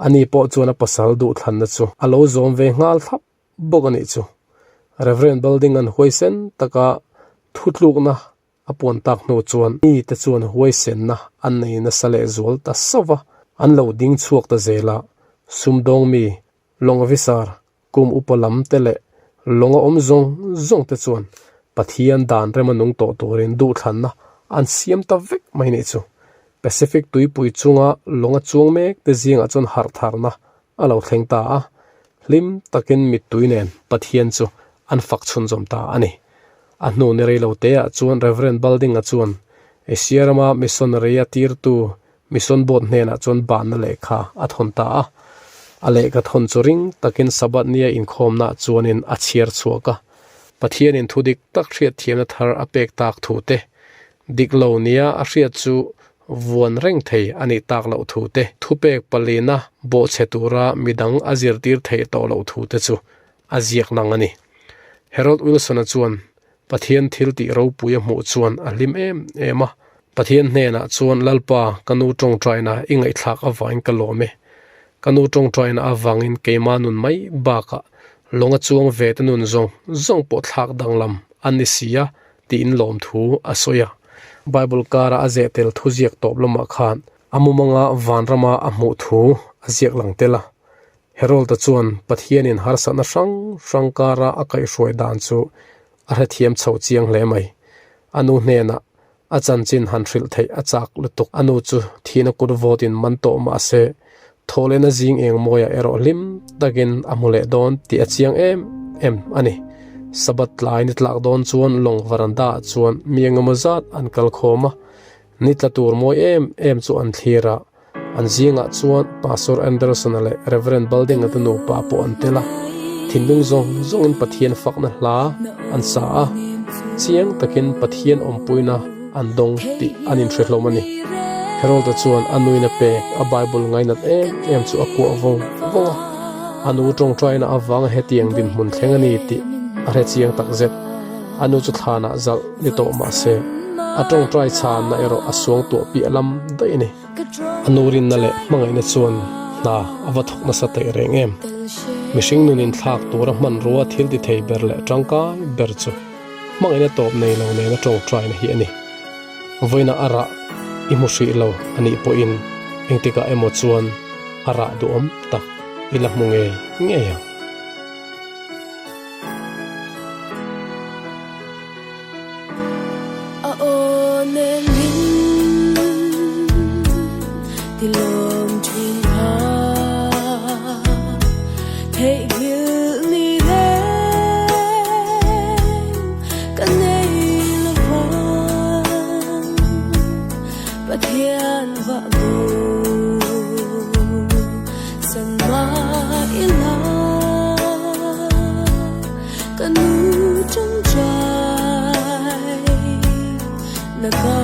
ani pawh chuan a pasal duhthlanna chu a lo zawm ve nghal thlap bawk a nih chu. Reverend Building-a'n huaisen taka thutlukna a puan tak hnu chuan mite chuan huaisenna an nei nasa leh zual ta sauh va, an lo ding chhuak ta zel a, sumdawng mi Lawng officer kum upa lam te leh lawng a awm zawng zawng te chuan Pathian dan rema nung tawh turin duhthlanna an siam ta vek mai nih chu. Pacific tuipui chunga lawng a chuang mek te zingah chuan harh tharna a lo thleng ta a, hlim takin mittui nen Pathian chu an fak chhunzawm ta a ni. A hnu ni rei lo teah chuan Rev. Balding-a chuan Asia rama missionary a tirtu Mission Board hnenah chuan banna lehkha a thawn ta a, a lehkha thawn chu ring takin Sabbath nia inkhawmnaah chuanin a chhiar chhuak a. Pathianin thu dik tak hriatthiamna thar a pek tak thu te, dik lo nia a hriat chu vuan reng thei a nih tak loh thu te, thupek palina bawhchhe tura midang a zirtir theih tawh loh thu te chu a ziak lang a ni. Harold Wilson-a chuan Pathian thil tih ropui a hmuh chuan a hlim em em a. Pathian hnenah chuan, Lalpa, ka nu tawngtaina i ngaihthlak avangin ka lawm e. Ka nu tawngtaina avangin keimah nun mai bakah lawnga chuang ve te nun zawng zawng pawh thlak danglam an ni si a, tiin lawmthu a sawi a. Bible kara a zeh tel thuziak tawp lamah khan a mumanga vanrama a hmuh thu a ziak lang tel a. Harold-a chuan Pathianin harsatna hrang hrang kara a kaihhruai dan chu a hrethiam chho chiang hle mai. A nu hnenah a chanchin han hrilh theih a chak lutuk. A nu chu thihna kut vawtin man tawh mah se, thawhlehna zing eng mawiah erawh hlim takin a hmu leh dawn tih a chiang em em a ni. Sabbath tlai ni tlak dawn chuan lawng varanda-ah chuan mi engemaw zat an kal khawm a, ni tla tur mawi em em chu an thlir a. An zingah chuan Pastor Anderson-a leh Reverend Balding-a te nupa pawh an tel a, thinlung zawng zawngin Pathian fakna hla an sa a, chiang takin Pathian awmpuina an dawng tih an inhre hlawm a ni. Harold-a chuan a nuina pek a Bible ngainat em em chu a kuah vawng vawng a, a nu tawngtaina avanga hetiang dinhmun thleng a ni tih a hre chiang takzet. A nu chu thlanah zalh ni tawh mah se, a tawngtai chhanna erawh a suang tuah piah lam daih a ni. A nu rinna leh hmangaihna chuan hna a va thawk nasa teih reng em? Mihring nun inthlak tura hmanrua thil ti thei ber leh tangkai ber chu hmangaihna tawp nei lo nena tawngtaina hi a ni. Vawiinah a rah I hmu hrih lo a nih pawhin engtikah emaw chuan a rah duhawm tak i la hmu ngei ngei ang. A aw nen min ti lawm thin kha Theihnghilh ni reng ka nei lo vang Pathian vah bu san mah ila Ka nu tawngtai na ka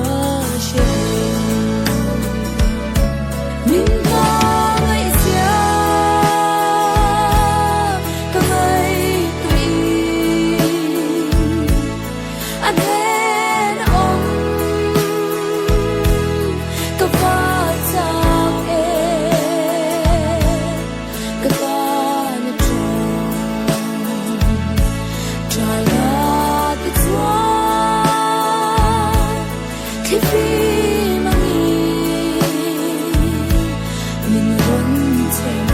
hre reng. Min hmangaih zia ka ngaihtuah a hnen a awm ka va chak e ka tan a tawng tha ti chuan thlifim angin min rawn chhem.